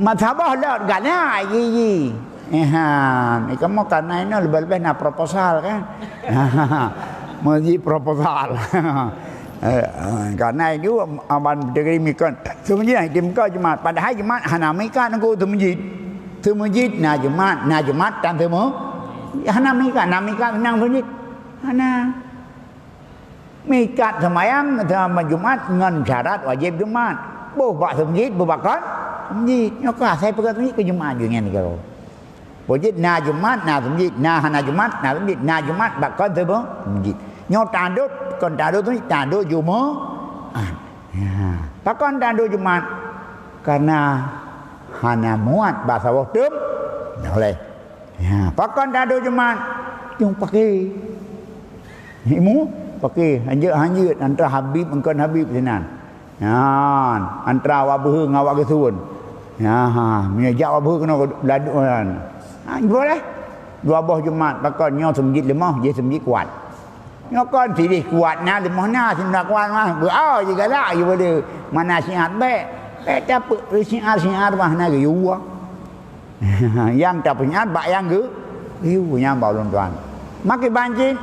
Mat saboh lheueh galak, ji, ji. Ehan, kamoe karena inoe leubeh-leubeh na proposal kan. Meuji proposal. Eh, eh, karena itu aban degree mikon. Seumeuji di muka Jumat. Padahai Jumat hana mikat nunggu seumeuji. Seumeuji na Jumat, na Jumat tan seumeu. Hana mikat, na mikat seunang seumeuji. Hana. Mikat seumayang, seumayang Jumat ngon syarat wajéb Jumat. Boh bak seumeuji, boh bak kon seumeuji. Nyoe ka asai peugah seumeuji keu Jumat jih nyan keudroe. Boh jih na Jumat, na seumeuji, na hana Jumat, na seumeuji, na Jumat bak kon seumeuji. Nyoe ta'adud, kon ta'adud seumeuji, ta'adud Jumat. Ya. Pakon ta'adud Jumat? Karena hana muat bak saboh teum. Boleh. Ya, pakon ta'adud Jumat? Jong paké. Ilmu paké hanjeuet-hanjeuet antara Habib ngon Habib sinan. Nyan, antara awak beuhe ngon awak geusun. Ya, ha, meunyoe jak awak beuhe keunoe laduk nyan. Ha, boleh. Dua boh Jumat, pakon nyoe seumeuji leumoh, jih seumeuji kuat. Nyoe kon sideh kuat na, leumoh na, sinda kuat mah. Beu-, oh, jigalak, jiboleh. Mana siat bèk. Bèk tapeusiat-siat mah na geuyue. Nyang tapeuingat bak nyang geu-, geuyue nyan bak ulôn tuan. Makai ban cit,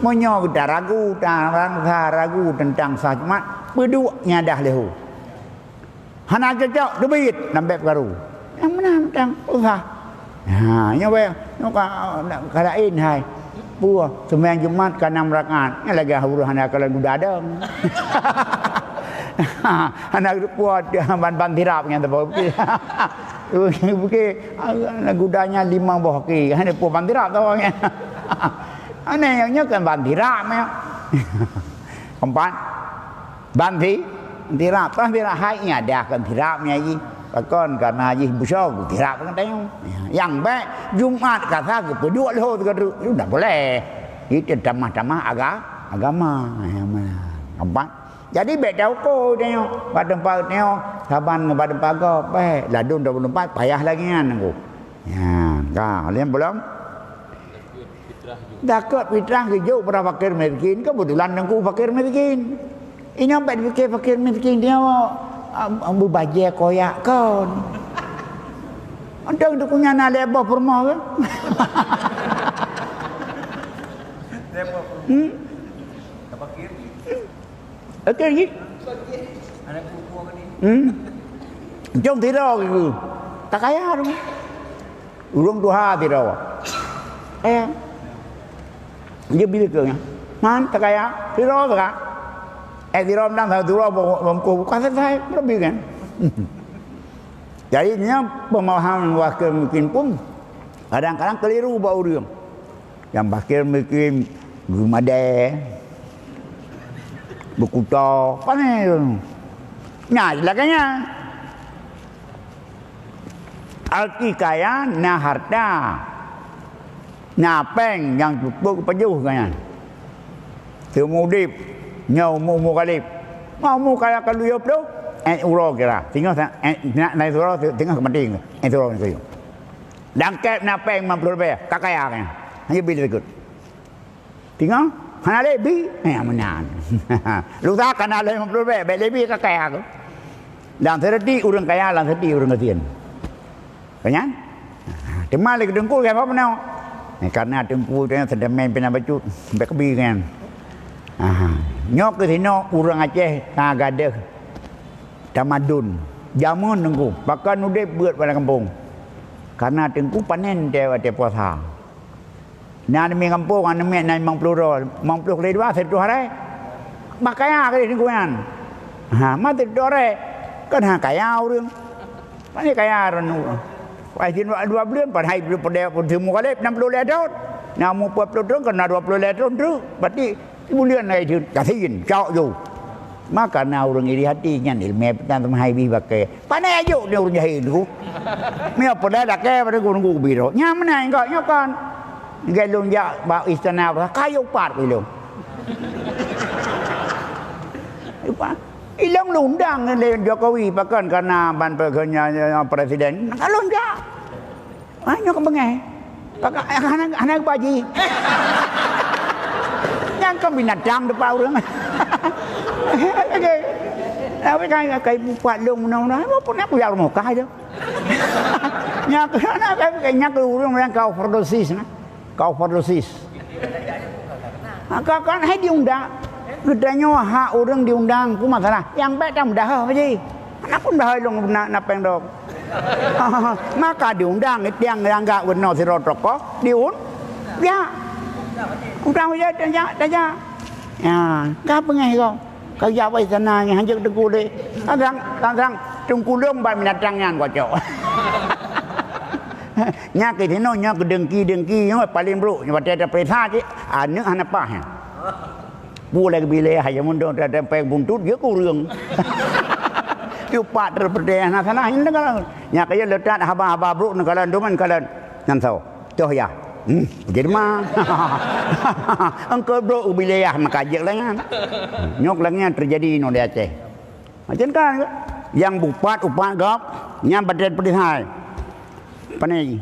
meunyoe geuta ragu, ta-, rasa ragu teuntang sah Jumat, peuduek nyadah leuhô. Hana cocok, teubiet lam bèk peukaru. Nyang meunan tang usah. Ha, nyoe weh, nyoe ka, ka laén hai. Peue, seumayang Jumat ka nam rakaat. Nyan lagèe ureueng hana kalon guda dong. Hana geuteupeue ban, ban tirap nyan teupeu. Oke, oke. Alah, gudanya lima boh, oke. Hana po bantirap tahu kan? Aneh, yang nyoe kan bantirap ya. Keempat, banti, tirap. Tah tirap hai nya dah kan tirap nya ji. Pakon karena ji busok tirap kan tayong. Ya, yang baik Jumat kata ke peduk lho tiga truk. Itu dah boleh. Itu tamah-tamah aga-, agama. Ya, mana? Keempat, jadi bèk tauko tanyoe, bak teumpat tanyoe, saban ngon bak teumpat gob, bèk ladôm teumpat payah lagèe nyan Teungku. Nyan, ka, lheuh nyan pulang. Zakat fitrah geujok bak fakir miskin, keubeutulan Teungku fakir miskin. Inong bèk dipike fakir miskin tanyoe, am, am, beubajèe koyak kon. Antong Teungku nyan na lhèe boh peurumoh ke? Hmm? Oke, ji. Hmm. Jom tiro gitu. Tak kaya tu. Ureueng tuha tiro. Kaya. Dia bila ke nya? Man, tak kaya. Tiro tak? Eh, tiro menang satu tiro, bungkuh bukan selesai. Lebih kan? Jadi, nya pemahaman wakil mungkin pun kadang-kadang keliru bak ureueng. Nyang bakir mungkin geumadé, beukuto, pané. Nah, lagèe nyan. Arti kaya na harta, na péng nyang cukup geupajoh keu nyan. Seumeu udép, nyoe umu-umu galép. Mau umu kaya ka lhèe ploh, eh, uroe kira. Singoh sa-, eh, na, na uroe, singoh keu maté. Eh, uroe keu. Dangkép na péng limong ploh ribèe, ka kaya nyan. Hanya beli teukot. Tinggai, hana lé bi, eh, meunan. Lusa ka na lhèe limong ploh ribèe, bèk lé bi ka kaya tu. Dan seudeuti ureueng kaya, dan seudeuti ureueng gasien. Ka nyan? Teuma lé Teungku kaya apa peunoh? Eh, karena Teungku tu seudeumé pih na bacut, bèk keubi kan. Aha. Nyoe keuh sinoe ureuëng Aceh ka gadôh tamadun. Jameun Teungku, pakon udeb beuet bak gampông. Karena Teungku panen watée puasa. Na aneuk miet gampông, aneuk miet na limong ploh droe, limong ploh kali dua, sireutoh aré. Bah kaya kali Teungku nyan. Ha, ma sireutoh aré. Kan ha kaya ureuëng. Pane kaya ureuëng. Wah, jin dua buleuen, padahai peureudée peuteumé galép enam puluh lhée thon. Na umur empat puluh thon, kena dua puluh lhée thon tu. Berarti Buleuen hai jeuet, gasien, cok ju. Maka na ureuëng iri hati nyan ilmé peutan teumahai bih bakée. Pane ajok ni ureuëng jahil tu. Mia peudai lakée pada gurée-gurée biro. Nyan meunan kok nyoe kon. Ngai lôn jak bak istana, kayu pat ilong. Ilong lôn undang lé Jokowi pakon karena ban presiden. Ka lôn jak. Ah, nyoe ka beungéh. Pakak hana, hana baji. Nyang ka binatang teumpat ureuëng. Okey. Tapi kan kai bupat lông meunan-meunan, apa pun aku jak rumoh kah aja. Nyang ka, nyang ka ureuëng yang ka overdosis nah. Ka overdosis. Maka kan hai diundang. Geutanyoe hak ureuëng diundang ku masalah. Nyang baik tam dah apa ji? Anak pun dah ilong na, na péng dok. Maka diundang tiang nyang gak geunoe sidroe tokoh diun. Ya. Undang ya tanya tanya. Ya, ka beungéh kau. Kau jak wai sana nyang hanjeuet teungku deh. Tang tang tungkulong bak binatang nyan kocok. Nyak keu sinoe nyoe keu dengki-dengki nyoe paling brok nyoe watée tapeuriksa cit aneuk hana paih. Pu lagée bilée hai jameun dong tatem péng buntut jeuet keu ureuëng. Cupak terpeudeh na salah nyan neukalon. Nyak keu leutat haba-haba brok neukalon duman kalon. Nyan soe? Toh ya. Hmm, jadi ma. Engkau brok bilée maka jeuet lagée nyan. Nyoe lagée nyan teujadi inoe di Aceh. Macam kan, nyang bupat upat gob, nyang badan pedih hai. Pane jih.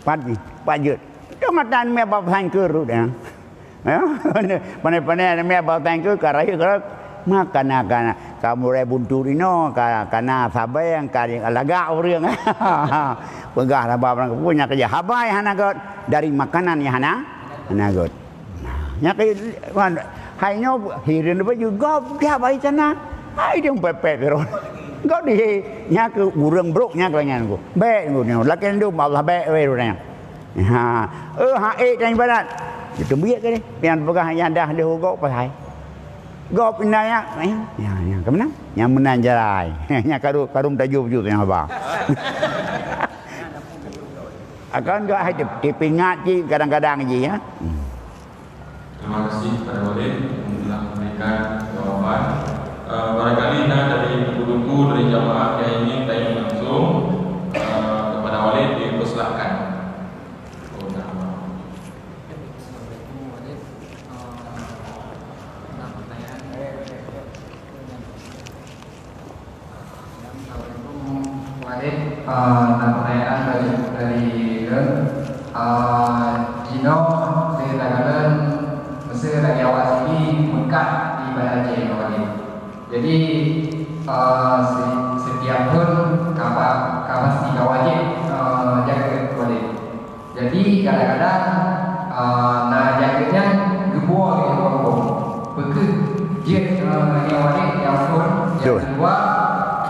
Pat jih, pat jeuet. Itu mata mé bak sangkeur tu dia. Ya, pane-pane mé bak sangkeur ka rayeuk ka makana kana ka mulai buntu inoe ka kana sabeng ka lagak ureuëng. Peugah haba barang punya kerja habai hana got dari makanan yang hana hana got. Nah, nyak hai nyoe hireuen baju gob dia bai sana. Hai dia pepet terus. Gob di nyak ureuëng brok nyak lagée nyan. Bek nyoe lakée ndum Allah bek weh ureuëng. Ha, eh ha eh dan ibarat. Itu biak ke ni. Pian peugah yang dah leuh gob pasai. Gob indah ya. Ya, ya, ke mana? Yang menang jarai. Yang karu karu tajub ju yang haba. Akan gak hai tipingat ji kadang-kadang ji ya. Hmm. Terima kasih kepada Walid yang telah memberikan jawaban. Eh, barangkali na dari guru-guru dari jamaah yang ingin tanya langsung eh, kepada Walid dipersilakan. Oh, dah. Assalamualaikum Walid. Eh, na pertanyaan. Assalamualaikum Walid. Ah, na pertanyaan dari dari Ren. Ah, jinoe di Tagalan mesti lagi awak sini Mekah di Banda Aceh Walid. Jadi ah, si, setiap tahun kapa kapa si wajib ah, jaga Walid. Jadi kadang-kadang ah, na jaga nyan geubuo lé ureuëng. Peukeuh jeuet ah, nyang Walid nyang phon nyang kedua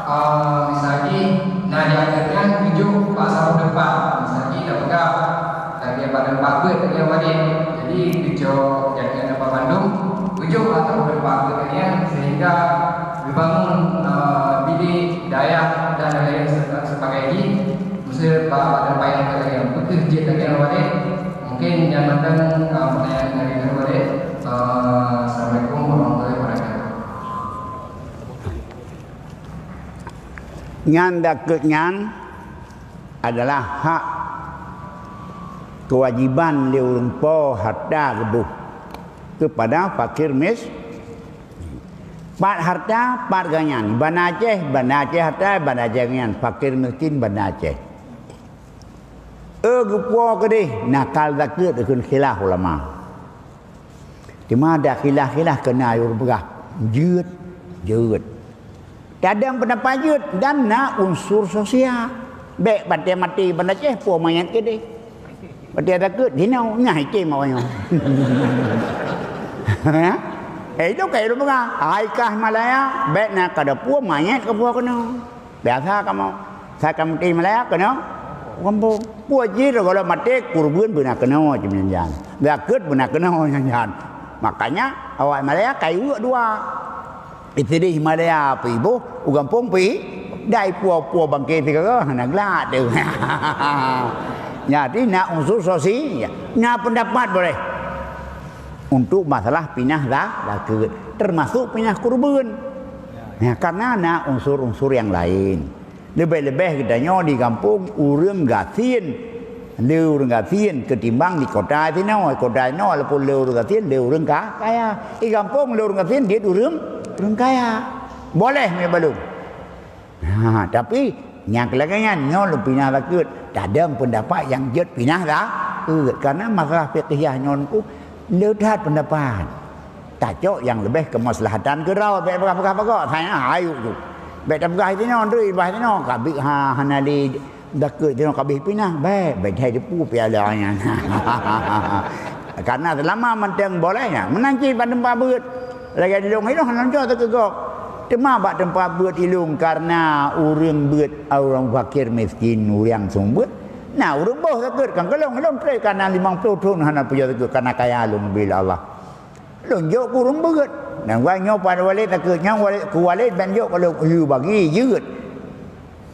ah, misalnya na jaga nyan tujuh pasal depan misalnya dah pegang lagi pada empat bet lagi Walid. Jadi keucok jaga nyan apa bandum tujuh pasal depan lagi sehingga dibangun ah, bilik dayah dan lain sebagainya. Mesti pada payah kalian bekerja dengan Walid. Mungkin yang datang uh, pertanyaan dari Walid. Uh, Assalamualaikum warahmatullahi wabarakatuh. Nyan dakek nyan adalah hak kewajiban lé ureuëng po harta geuboh kepada fakir mis Pat harta, pat ganyan. Banda Aceh, Banda Aceh harta, Banda Aceh ganyan. Fakir miskin, Banda Aceh. Eh, geupuwoe keudeh, nakal zakeuet dikheun khilaf ulama. Teuma ada khilaf-khilaf keu na yue peugah jeuet, jeuet. Tadong peundapat jeuet dan na unsur sosial. Bék batée maté Banda Aceh puwoe manyét keudeh. Watée takot, jinoe nyah item awaknyoe. Ya? Eh, itu kayak itu peugah. Hai kah Malaya, bèk na kada pue manyét ka pue keunoe. Biasa kamoe. Sai kamoe di Malaya keunoe gampông. Pue jih, kalau maté, kurban beuna keunoe cit nyan. Zakeuet beuna keunoe nyan. Makanya awak Malaya kayu dua. Isidih Malaya pi boh, u gampông pi dai, pue-pue bangke sigoe hana glak tu. Jadi na unsur sosi, na pendapat boleh. Untuk masalah pinah za-, zakeuet, termasuk pinah kurban. Ya, karena na unsur-unsur yang lain. Leubeh-leubeh geutanyoe di gampông ureueng gasien. Le ureueng gasien ketimbang di kota sinoe. Kota sinoe walaupun le ureueng gasien, le ureueng ka-, kaya. Di gampông le ureueng gasien, jeuet ureueng, ureueng kaya. Boleh meubalum. Ha, tapi nyang keulagan nyan, nyoe lôn pinah zakeuet, tadong pendapat nyang jeuet pinah zakeuet. Karena masalah fiqhiyah nyoe ku le that pendapat. Tacok nyang leubeh keumaslahatan keudroe, bèk peugah-peugah bagoe. Saya ayuk tu. Bèk tapeugah sinoe, ndoi bah sinoe, ka bit ha, hana le zakeuet sinoe ka bit pinah. Bèk, bèk hai depu piala nyan. Karena selama mantong boleh nyan, meunan cit bak teumpat beuet. Lagèe di lôn ilôn hana lôn cok zakeuet gob. Teuma bak teumpat beuet ilôn karena ureueng beuet, ureueng fakir miskin, ureueng seumeubeuet. Na ureueng boh zakeuet kan keu lôn, ilôn trép kana limong ploh thon hana peujok zakeuet, kana kaya lôn bri lé Allah. Lôn jok keu ureueng beuet. Dan gua nyoe pada walét takeuet, nyoe walét, keu walét ban jok kalau yue bagi jeuet.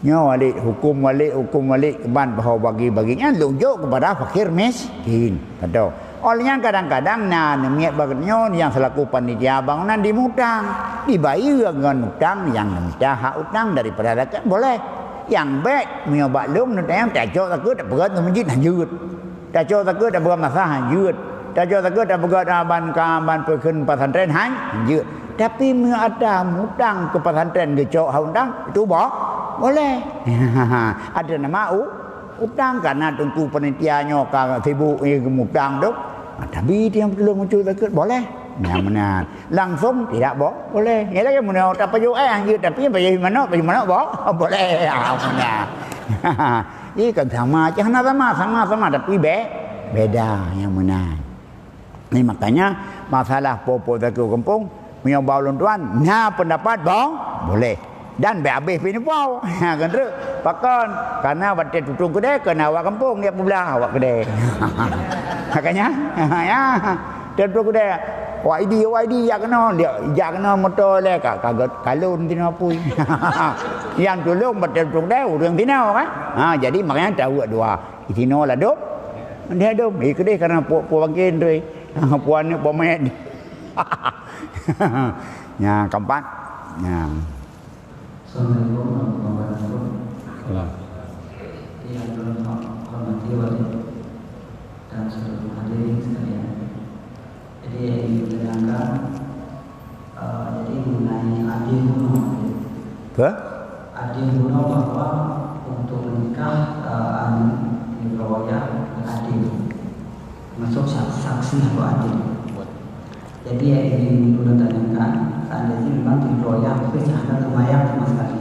Nyoe walét, huköm walét, huköm walét, ban bahwa bagi-bagi nyan lôn jok keupada fakir miskin. Betul. Oleh nyan kadang-kadang na neumiet bak nyoe nyang selaku panitia bangunan dimutang, dibayeue ngon utang nyang neumita hak utang daripada zakeuet boleh. Nyang bèk meunyoe bak lôn neutanyong tacok zakeuet tapeugöt ngon meujid hanjeuet. Tacok zakeuet tapeugöt masah hanjeuet. Tacok zakeuet tapeugöt, ah, ban ka, ban peukheun pesantren han-, hanjeuet. Tapi meunyoe atra mutang keu pesantren geucok hak utang, itu bo-, boleh. Ada nama u-, utang, karena teungku panitia nyoe ka sibuk, eh, geumutang tu. Ah, tapi dia tulông muncul zakeuet, boleh. Nyang meunan. Langsung tidak bo-, boleh. Ya lagi meunyoe tapajoh, eh, hanjeuet, tapi pajoh manok, pajoh manok bo-, boleh. Ah, meunan. Ih, kan sama aja, hana sama, sama-sama, tapi be-, beda nyang meunan. Ni makanya masalah po-po takeu gampông, meunyoe bak ulôn tuan, na pendapat bo-, boleh. Dan bèk habéh pih neupo. Ha, kan trok. Pakon? Karena watèe tutong keudè, keu na awak gampông, dia peublah awak keudè. Makanya, ya. Tutong keudè, wak idi, wak idi, jak keunoe, dia jak keunoe moto lé, ka, ka, kalon tinoe apui. Nyang tulông bak tutong keudè, ureueng tinoe, kan? Ha, jadi makanya tahu dua. Di sinoe ladôm, di ladôm. Eh, keudeh karena pu-, pu bangke ndoi. Pu aneuk pamet. Nyang keempat. Nyang. Assalamualaikum warahmatullahi wabarakatuh. Yang terhormati Walid dan seluruh hadirin sekalian. Jadi, yang ingin ditanyakan, eh, jadi mengenai adil bunuh. Apa? Adil bunuh bahwa untuk menikah, eh, anu, riwayat adil. Masuk sak-, saksi atau adil. Jadi, yang ingin guru tanyakan, seandainya memang riwayat, tapi syahadat terbayang sama sekali.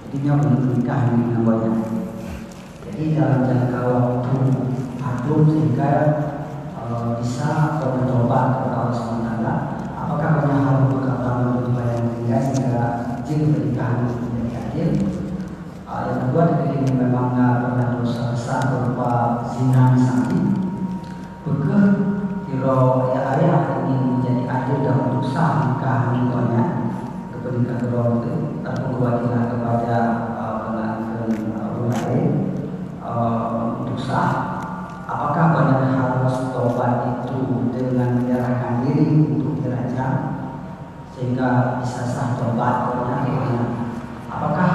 Jadi, dia boleh menikah dengan riwayat. Jadi, dalam jangka waktu padum sehingga, eh, bisa bertobat kepada Allah Subhanahu wa Taala, apakah hanya harus berkata lebih banyak sehingga izin pernikahan menjadi adil? Eh, yang kedua, jika ini memang, eh, pernah dosa besar berupa zina misalnya, peugah kira ya ayah ingin menjadi adil dan untuk sah nikah nikahnya, kepernikahan kedua itu, ataupun kewajiban kepada, eh, pengantin, eh, ureueng lain, eh, untuk sah, apakah benar harus tobat itu dengan menyerahkan diri untuk dirajam sehingga bisa sah tobat? Apakah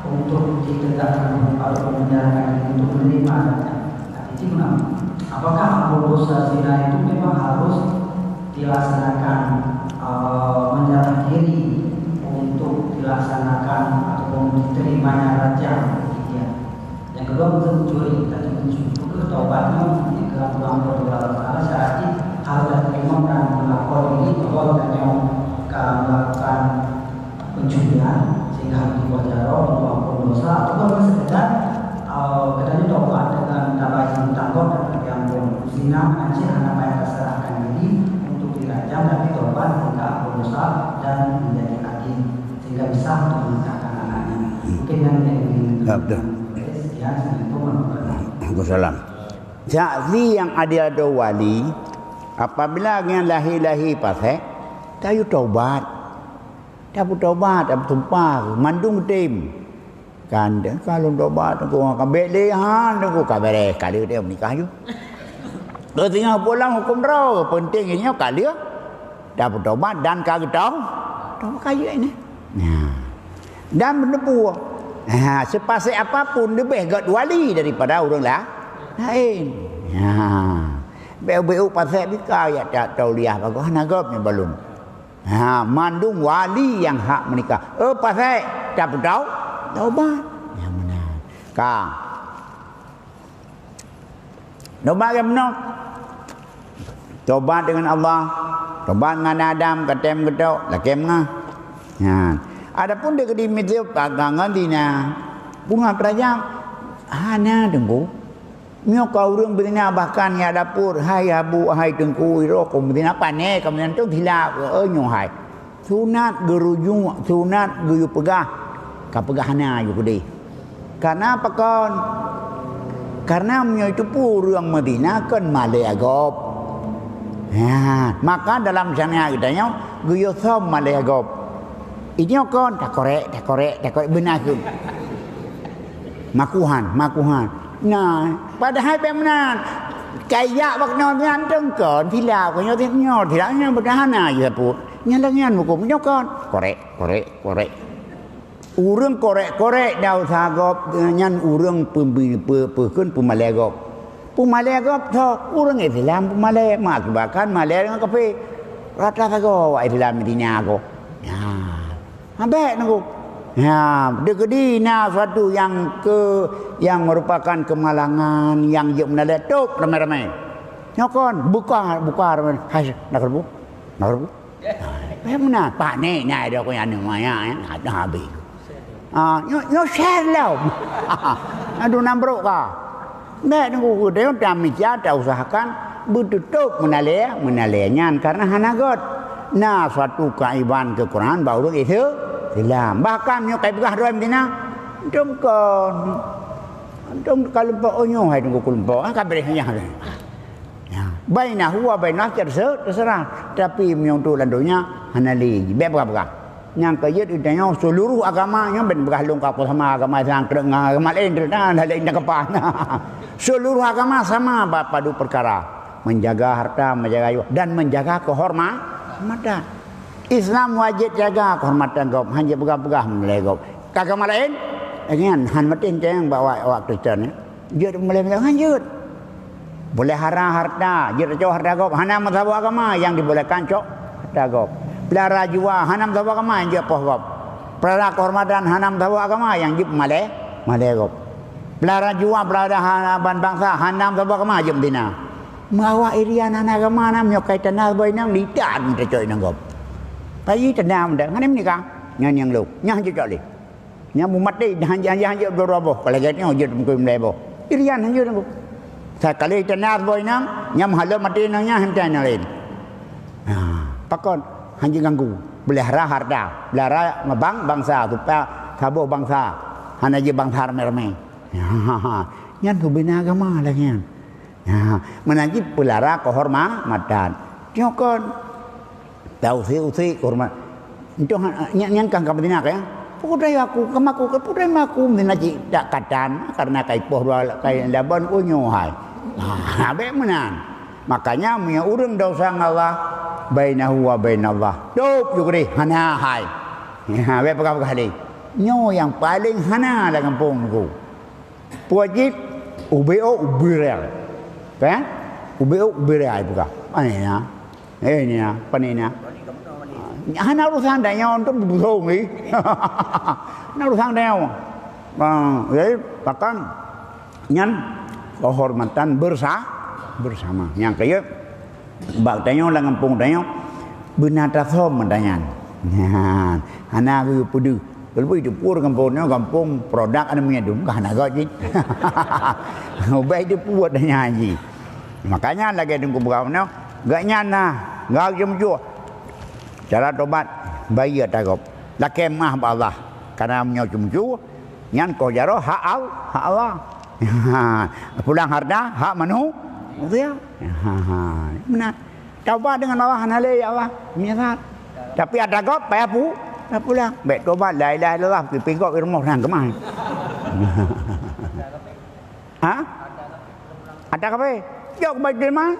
untuk ditegakkan hukum atau menyerahkan diri untuk menerima rajam? Artinya, apakah ampun dosa zina itu memang harus dilaksanakan, eh, menyerah diri untuk dilaksanakan ataupun diterimanya rajam? Yang kedua, untuk mencuri, tadi mencuri. Peugah taubat nyoe, nyang keu Allah Subhanahu wa Taala, syarat jih harus teurimong dan meulakon diri bahwa geutanyoe ka melakukan pencurian, sehingga harus dibuat jaroe untuk ampun dosa, ataupun sekedar, eh, geutanyoe taubat dengan tabaji utang dan diampun. Zina, meunan cit hana payah taserahkan diri untuk dirajam, tapi taubat sehingga dan menjadi hakim, sehingga bisa untuk menegakkan anak-anaknya. Mungkin yang ingin Ya, betul. Sekian, assalamualaikum warahmatullahi wabarakatuh. Waalaikumsalam. Saksi yang adil atau wali, apabila nyan lahé-lahé pasék, tayue taubat. Tapeutobat, tapeusumpah, mandum tem. Kan, ka lôn tobat, teungku, ka bék lé han, teungku, ka beres, ka lheueh teuh meunikah ju. Keu singoh pulang huköm droe, peunteng nyoe ka lheueh tapeutobat dan ka geutau, tau ka jeuet nyan. Nah. Dan meuneupeue, nah, sepasék apapun leubeh gét wali daripada ureuëng la-, laén. Nah. Bék-bék pasék bika ya tak tauliah bagoe hana gét nyoe balum. Ha, mandum wali nyang hak meunikah. Eh, pasék, tapeutau-, taubat. Nyang meunan. Ka. Taubat nyang meunan. Taubat dengan Allah. Taubat ngon Adam, ka tem geutôk, lakée meungah. Ha. Adapun di keudi miseue pagang ngon zina, bunga peurajang, hana teungku. Nyoe ka ureuëng beuzina bahkan nyang dapur, "Hai abu, hai teungku, iroh kong beuzina, pané ka beuzina tu gila, eh, nyoe hai." Sunat geurujuk, sunat geuyue peugah, ka peugah hana ju keudeh. Karena pakon? Karena meunyoe itu pun ureuëng meuzina kon malée gob. Ha, maka dalam syariat geutanyoe geuyue som malée gob. Inyoe kon takorek, takorek, takorek beuna keu. Makuhan, makuhan. Nah, padahai bék meunan. Kayak bak nyoe nyan teungkon, sila ko nyoe nyoe, sila nyan beudahana je sapeue. Nyan lagée nyan huköm nyoe kon. Korek, korek, korek. Ureuëng korek-korek dan usaha gob nyan ureuëng pembi-, pe-, peukheun peumalée gob. Peumalée gob tho, ureuëng Islam peumalée, mak kibakan malée dengan kafé. Rata sagoe awak Islam di nya ko. Ya. Abék nunggu. Ya, di keudi na suatu nyang ke, nyang merupakan kemalangan, nyang jeuet meunalée, tôb ramé-ramé. Nyoe kon, buka, buka ramé. Hai, nak rebu? Nak rebu? Eh, meunan, pané na ada ko nyang maya, ya. Ada habis. Ah, nyoe, nyoe share lom. Aduh, nam brok ka. Bék nunggu geutanyoe tamita tausahakan beututôb meunalée, meunalée nyan karena hana gét. Na suatu keuaiban keukurangan bak ureuëng Islam. Bahkan nyoe kai peugah droe meutina, "Antom kon. Antom ka lumpok, oh, nyoe hai teungku lumpok, ah, ka beureh nyan." Ya. Bainahu wa bainah terse-, terserah. Tapi meunyoe untuk lam donya, hana lé. Bék peugah-peugah. Nyang keujeuet geutanyoe seuluruh agama nyoe ben peugah lôn ka sama agama Islam kreueh ngon agama laén, kreueh na laén nyang keupah. Seuluruh agama sama ba padub peukara, menjaga harta, menjaga jiwa, dan menjaga kehorma-, kehormatan. Islam wajéb jaga kehormatan gob, hana jipeugah-peugah meulée gob. Ka agama laén, nyan han maté teuntang bak awak, awak Kristen, ya. Jeuet meulée-meulée ngon jeuet. Peulihara harta, jeuet tacok harta gob, hana meusaboh agama nyang dibolehkan cok harta gob. Peulihara jiwa, hana meusaboh agama nyang jeuet poh gob. Peulihara keuhormatan, hana meusaboh agama nyang jeuet malée, malée gob. Peulihara jiwa, peulihara hana ban bansa, hana meusaboh agama jeuet beuzina. Meuawak irian hana agama na, meunyoe kai tanda boh inong, litan tacok inong gob. Payi tanda muda, hana meunikah, nyan nyang lôn, nyan jeuet cok lé. Nyang meumaté hanjeuet-hanjeuet dua boh, kalau lagée nyoe jeuet mungken meulée boh. Irian hanjeuet nyoe. Sakali teunas boh inong, nyang meuhalo maté inong nyan henteu nyang laén. Ha, pakon hanjeuet ganggu. Peulihara harta, peulihara bang-, bansa, supaya saboh bansa hana jeuet bansa ramé-ramé. Ha, ha, ha. Nyan hubena agama lagée nyan. Ha, meunan jih peulihara keuhormatan. Nyoe kon. Tausik-usik keuhormat. Entong, nyang, nyang kang ka meutina, ya? Pukul daya aku, kama aku, pukul daya aku, meutina cit tak katan, karena kai poh dua, kai laban, oh, nyoe hai. Ha, bék meunan. Makanya, meunyoe ureuëng desya ngon Allah, bainahu wa bainallah. Tôb ju keudeh, hana hai. Ha, bék peugah-peugah lé. Nyoe nyang paleng hana lam gampông nyoe. Peue jih, ubé-o ubé raya. Kan? Ubé-o ubé raya buka. Pane na? Eh, ni na, pane na? Hana urusan tanyoe untuk beubusong ni. Hana urusan tanyoe. Ah, jadi, bahkan nyan kehormatan bersa-, bersama. Nyang keu Bak tanyoe lam gampông tanyoe, beuna tasöm meutanyan. Nyan, hana geuyue peudeuh. Leubeh teupeu gampông nyoe gampông produk aneuk miet dum, ka hana göt jih. Ubé teupeu tanyan jih. Makanya lagée teungku peugah nyoe, gobnyan na, gak jeuem jôh. Cara tobat, bayeue ata gob. Lakée meuah bak Allah. Karena meunyoe ceumeucue, nyan koh jaroe hak Al-, hak Allah. Pulang harta, hak manusia. Meunan. Tobat dengan Allah, hana lé, "Ya Allah, meunyeusat." Tapi ata gob payah pu-, payah pulang. Bék tobat, la ilaha illallah, pih gob i rumoh nyan keumah. Ha? Ata kafé. Jok Baitul Mal.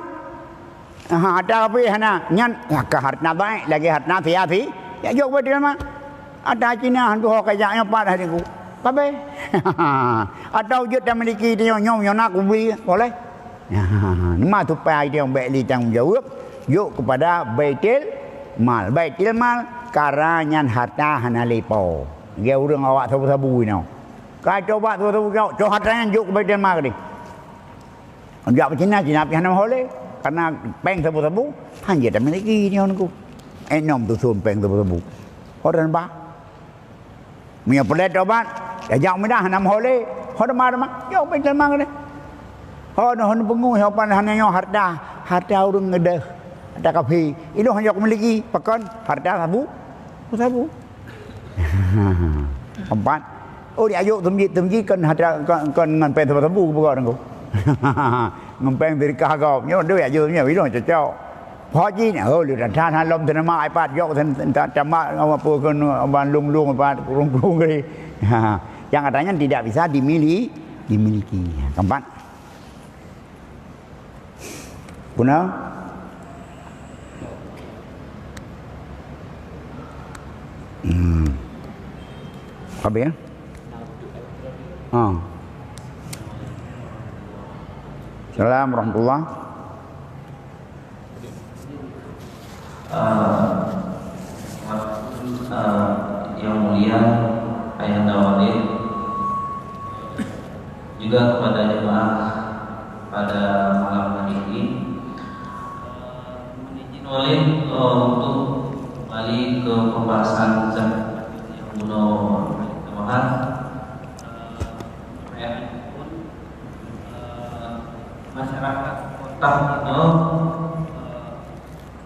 Ha, ata kafé hana. Nyan, ya, ka harta baik, lagée harta sia-sia. Ya, jok Baitul Mal. Ata Cina, hantu ho kajak nyoe pat hari ku. Kafé. Atau jeuet dah miliki dia nyoe, nyoe nak kubeli, boleh. Ya, nama tu pai dia bék li tanggung jawab. Jok kepada Baitul Mal. Baitul Mal, kara nyan harta hana lé po. Dia ureuëng awak sabu-sabu inoe. Ka coba tu, tu, tu, tu, harta nyan jok keu Baitul Mal tadi. Jak peucina, Cina pih hana meuhôi lé. Karena péng sabu-sabu, hana jeuet tamiliki nyoe nungku. Eh, nom tuson péng sabu-sabu. Ho dan bah. Meunyoe peureulée tobat, ya jak mudah hana meuhôi lé. Ho dan bah, ho dan bah. Jok Baitul Mal tadi. Ho, noh, hon peungui, ho pan hana nyoe harta. Harta ureuëng ngeudeh. Harta kafé. Ilong hana jok miliki. Pakon? Harta sabu. Sabu. Empat. Oh, diajuk teumjit, teumjit kon hatra, kon, kon ngon péng sabu-sabu geupeugah ngon péng seudeukah gob. Nyoe duek ajuk nyoe, ilong cocok. Haji ni, oh, leuh that-that lom teuneuma ipat jok sen-, sen-, tamat apa kon ban lung-lung ipat kurung-kurung geuh. Yang katanya tidak bisa dimili-, dimiliki. Keempat. Guna? Hmm. Habis, ya? Ha. Salam warahmatullah. Eh, eh, yang mulia Ayahanda Walid, juga kepada jemaah pada malam hari ini. Eh, mohon izin Walid, eh, untuk kembali ke pembahasan zakat yang bunoe kita bahas. Eh, eh, masyarakat kota bunoe, eh,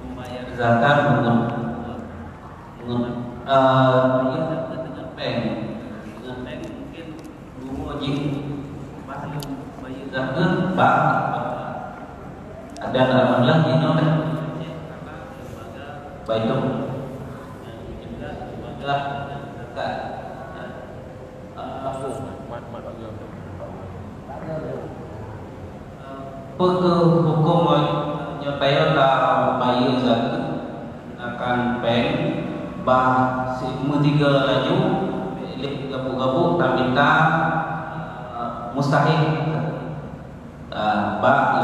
membayar zakat menggunakan, menggunakan, eh, bayar zakat dengan bank. Dengan bank mungkin dua jih, pas lom bayar zakat, bank, ada alhamdulillah, ini oleh Baitul. Dan juga lembaga zakat. Peue keuh hukôm nyoe payah tabayeue zakat menggunakan bank, bah si meutige laju, lé gabuk-gabuk tamita, eh, mustahik, eh, bah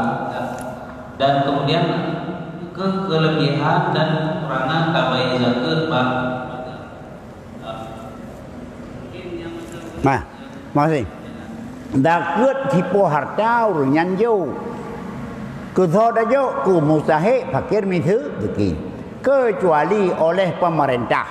dan kemudian ke kelebihan dan kekurangan tabayeue zakat bah. Nah, makasih. Dakeuet sipoh harta ureuëng nyan jok. Keu soe tajok? Keu mustahik, fakir, miseu-, miskin. Kecuali oleh pemerintah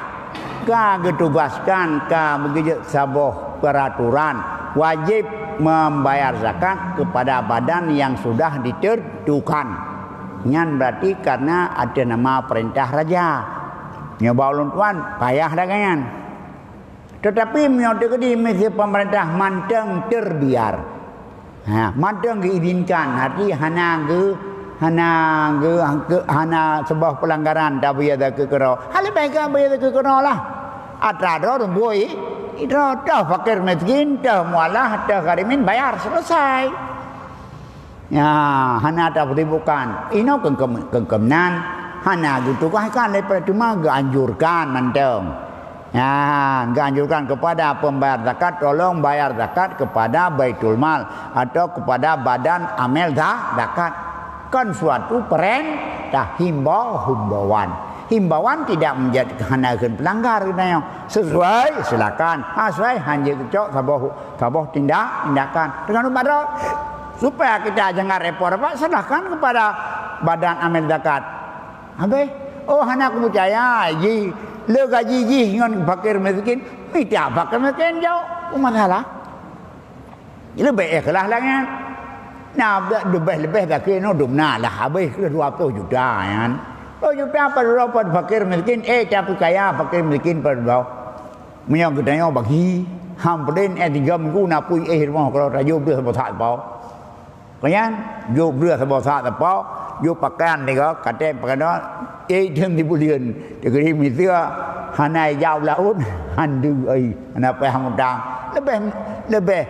ka geutugaskan, ka beugeujeut saboh peraturan wajib membayar zakat kepada badan yang sudah ditentukan. Nyan berarti karena ada nama perintah raja. Nyoe bak ulôn tuan, payah lagée nyan. Tetapi meunyoe teukeudi miseu pemerintah mantong terbiar, ha, mantong geuizinkan, arti hana geu-, hana geu-, geu-, hana seubah pelanggaran tabayeue zakat keudroe. Hana leubeh ka bayeue zakat keudroe lah. Atra droe rumpui, droe toh fakir miskin, toh mualah, toh gharimin bayar, selesai. Ya, hana tapeusibukkan. Inoe keungkem-, keungkem nan hana geutugaskan lé pemerintah, cuma geuanjurkan mantong. Ya, geuanjurkan kepada pembayar zakat, tolong bayar zakat kepada Baitul Mal atau kepada badan amil za-, zakat. Kan suatu perintah, himbau, himbauan. Himbauan tidak menjadi hana kheun pelanggar geutanyoe. Sesuai, silakan. Ha, sesuai, hana cocok, saboh Saboh tindak, tindakan. Teungoh umat droe. Supaya kita jangan repot-repot, serahkan kepada badan amil zakat. Habis, oh, hana kupeucaya, ji, le gaji jih ngon fakir miskin, mita fakir miskin jok. Apa masalah? Leubeh ikhlas lagée nyan. Nah, leubeh-leubeh zakeuet nyoe dum na lah habéh keu dua ploh juta nyan. Oh, juta padubloe, padubloe fakir miskin, eh, tapi kaya fakir miskin padubloe. Meunyoe geutanyoe bagi, ham peudeueng, eh, tiga minggu na pui, eh, rumoh keudroe tajok breueh saboh sak sapo. Keunyan, jok breueh saboh sak sapo, jok pakaian tiga, katém pakaian, eh, deueng sibuleuen. Teugeri miseue, hana ijak u laôt, han deuek, ai, hana payah mutang. Leubeh, leubeh,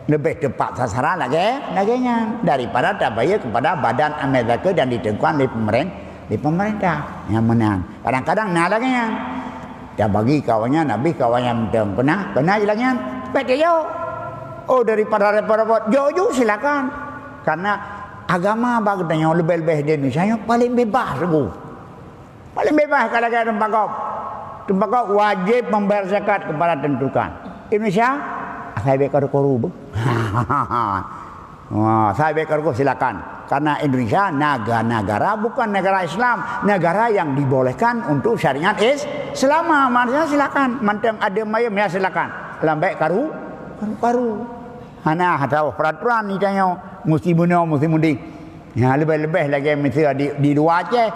leubeh teupat sasaran lagée, lagée nyan daripada tabayeue kepada badan amil zakeuet dan ditentukan lé peumeren-, lé pemerintah. Nyang meunan. Kadang-kadang na lagée nyan. Tabagi kawan nyan, habéh kawan nyan mantong. Peuna, peuna jih lagée nyan. Bék tajok. Oh, daripada repot-repot, jok ju silakan. Karena agama bak geutanyoe leubeh-leubeh di Indonesia nyoe paling bebas teungku. Paling bebas ka lagée teumpat gob. Teumpat gob wajéb membayar zakat kepada tentukan. Indonesia, asai bék karu-karu beuh. Wah, asai bék karu-karu silakan. Karena Indonesia naga-, negara bukan negara Islam, negara yang dibolehkan untuk syariat Is-, Islam. Maksudnya silakan, mantong ada mayem ya silakan. Lam bék karu, karu-karu. Hana ada peraturan di tanyoe, musti bunoe, musti mudi. Ya, leubeh-leubeh lagée miseue di, di luwa Aceh,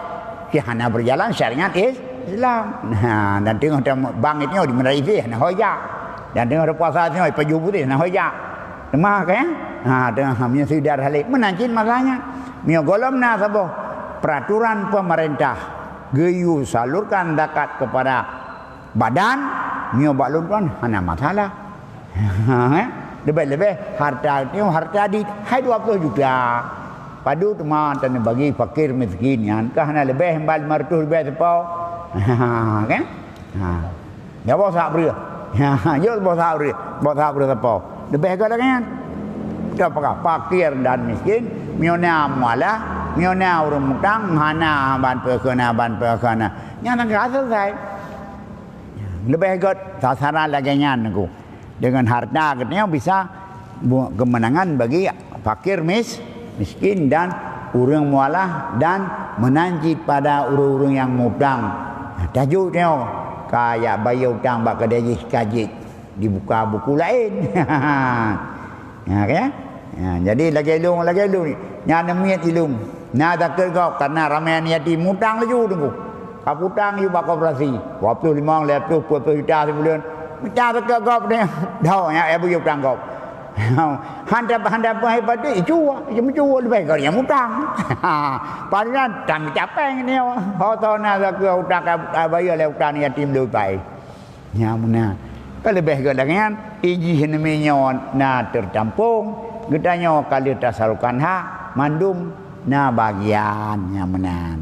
ki hana berjalan syariat Is-, Islam. Nah, dan teungoh tam-, bang itu di Malaysia hana hoi jak. Dan teungoh ada puasa itu pajoh putih hana hoi jak. Teuma kan? Ha, teungoh meunyoe sidar halik meunan cit masanya. Meunyoe gohlom na saboh peraturan pemerintah geuyue salurkan zakat kepada badan, meunyoe bak lôn tuan hana masalah. Leubeh-leubeh harta nyoe harta di hai dua puluh juta. Padub teuma tan bagi fakir miskin nyan ka hana leubeh ban lima ratus leubeh sapo. Kan? Ha. Nyoe boh sak breueh. Ha, nyoe boh sak breueh. Boh sak breueh sapo. Leubeh gét lagée nyan. Dak pakah fakir dan miskin, meunyoe na mualah, meunyoe na ureuëng mutang, hana ban peue keu na, ban peue keu na. Nyan ka selesai. Leubeh gét sasaran lagée nyan teungku. Dengan harta geutanyoe bisa bu-, kemenangan bagi fakir mis-, miskin dan ureuëng mualah dan meunan cit pada ureuëng-ureuëng nyang mutang. Nah, tajok nyoe ka jak bayeue utang bak keudée jih ka jeuet dibuka buku laén. Ya, kan? Ya, jadi lagée lôn, lagée lôn. Nyan miet ilung. Na zakeuet gob karena ramé aneuk yatim mutang laju teungku. Ka putang yue bak koperasi, dua puluh lima, lhée puluh, dua puluh juta sibuleuen. Mita teuka gob deh, dok nyan, eh, buyuek tang gob. Hana, hana peuhai pati, icue, icue meucue leubeh gét nyang utang. Padahai tan mita péng nyoe. Ho tho na zakeuet utang ka, ka bayeue lé utang yatim leupai. Nyang meunan. Ka leubeh gét lagée nyan, ijih neumi nyoe na teutampong, geutanyoe ka lheueh tasalurkan hak, mandum na bagian nyang meunan.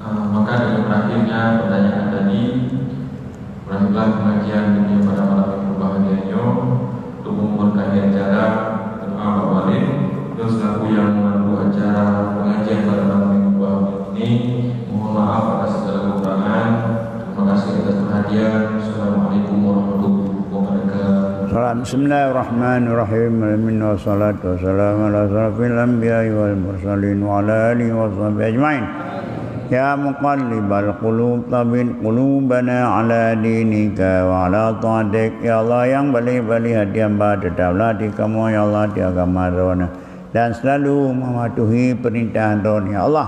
Ah, maka dengan berakhirnya pertanyaan tadi, berakhirlah pengajian kita pada malam minggu bahagia nyoe. Untuk memberkahi acara, doa Pak Walid, terus selaku yang memandu acara pengajian pada malam minggu bahagia ini, mohon maaf atas segala kekurangan. Terima kasih atas perhatian. Assalamualaikum warahmatullahi wabarakatuh. Bismillahirrahmanirrahim. Amin. Wassalatu wassalamu ala asyrafil anbiya'i wal mursalin wa ala alihi wa sahbihi ajmain. Ya muqallibal qulub, tsabbit qulubana ala dinika wa ala taatik. Ya Allah, nyang balek-balek hati hamba, teutaplah hati kamoe, ya Allah, di agama Droeneuh, dan selalu mematuhi perintah Droeneuh, ya Allah.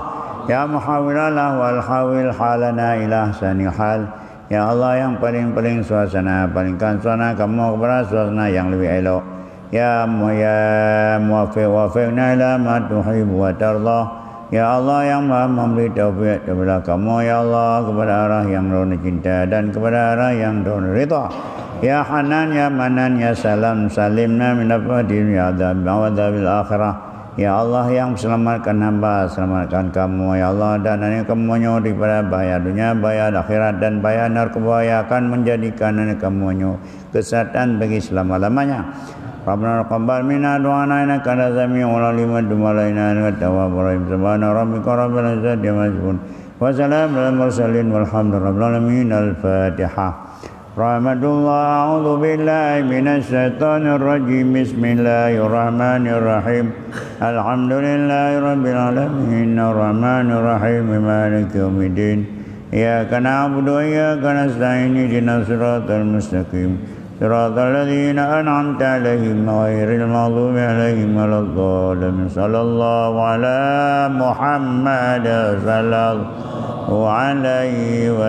Ya muhawwilal ahwal, hawwil halana ila ahsanil hal. Ya Allah, nyang paleng-paleng suasana, palengkan suasana kamoe keupada suasana nyang leubeh elok. Ya mu-, ya muwaffiq, waffiqna ila ma tuhibbu wa tardah. Ya Allah, nyang Maha memberi taufik, taufik kamoe, ya Allah, keupada arah nyang Droeneuh cinta dan keupada arah nyang Droeneuh ridha. Ya Hanan, ya Manan, ya Salam, salimna min afatil dunya wa adzabil akhirah. Ya Allah, nyang seulamatkan hamba, seulamatkan kamoe, ya Allah, dan aneuk kamoe nyoe daripada bahaya dunia, bahaya akhirat, dan bahaya narkoba nyang akan menjadikan aneuk kamoe nyoe kesesatan bagi selama-lamanya. Rabbana taqabbal minna du'ana innaka antas samiul alim wa tub alaina innaka tawwabur rahim. Subhana rabbika rabbil izzati amma yasifun. Wa salamun alal mursalin walhamdulillahi rabbil alamin. Al-Fatihah. Rahmatullah, a'udzu billahi minasy syaithanir rajim. Bismillahirrahmanirrahim. Alhamdulillahi rabbil alamin. Arrahmanirrahim. Maliki yaumiddin. Iyyaka na'budu wa iyyaka nasta'in. Ihdinas siratal mustaqim. صراط الذين أنعمت عليهم غير المغضوب عليهم ولا الضالين. صلى الله على محمد صلى الله عليه وسلم.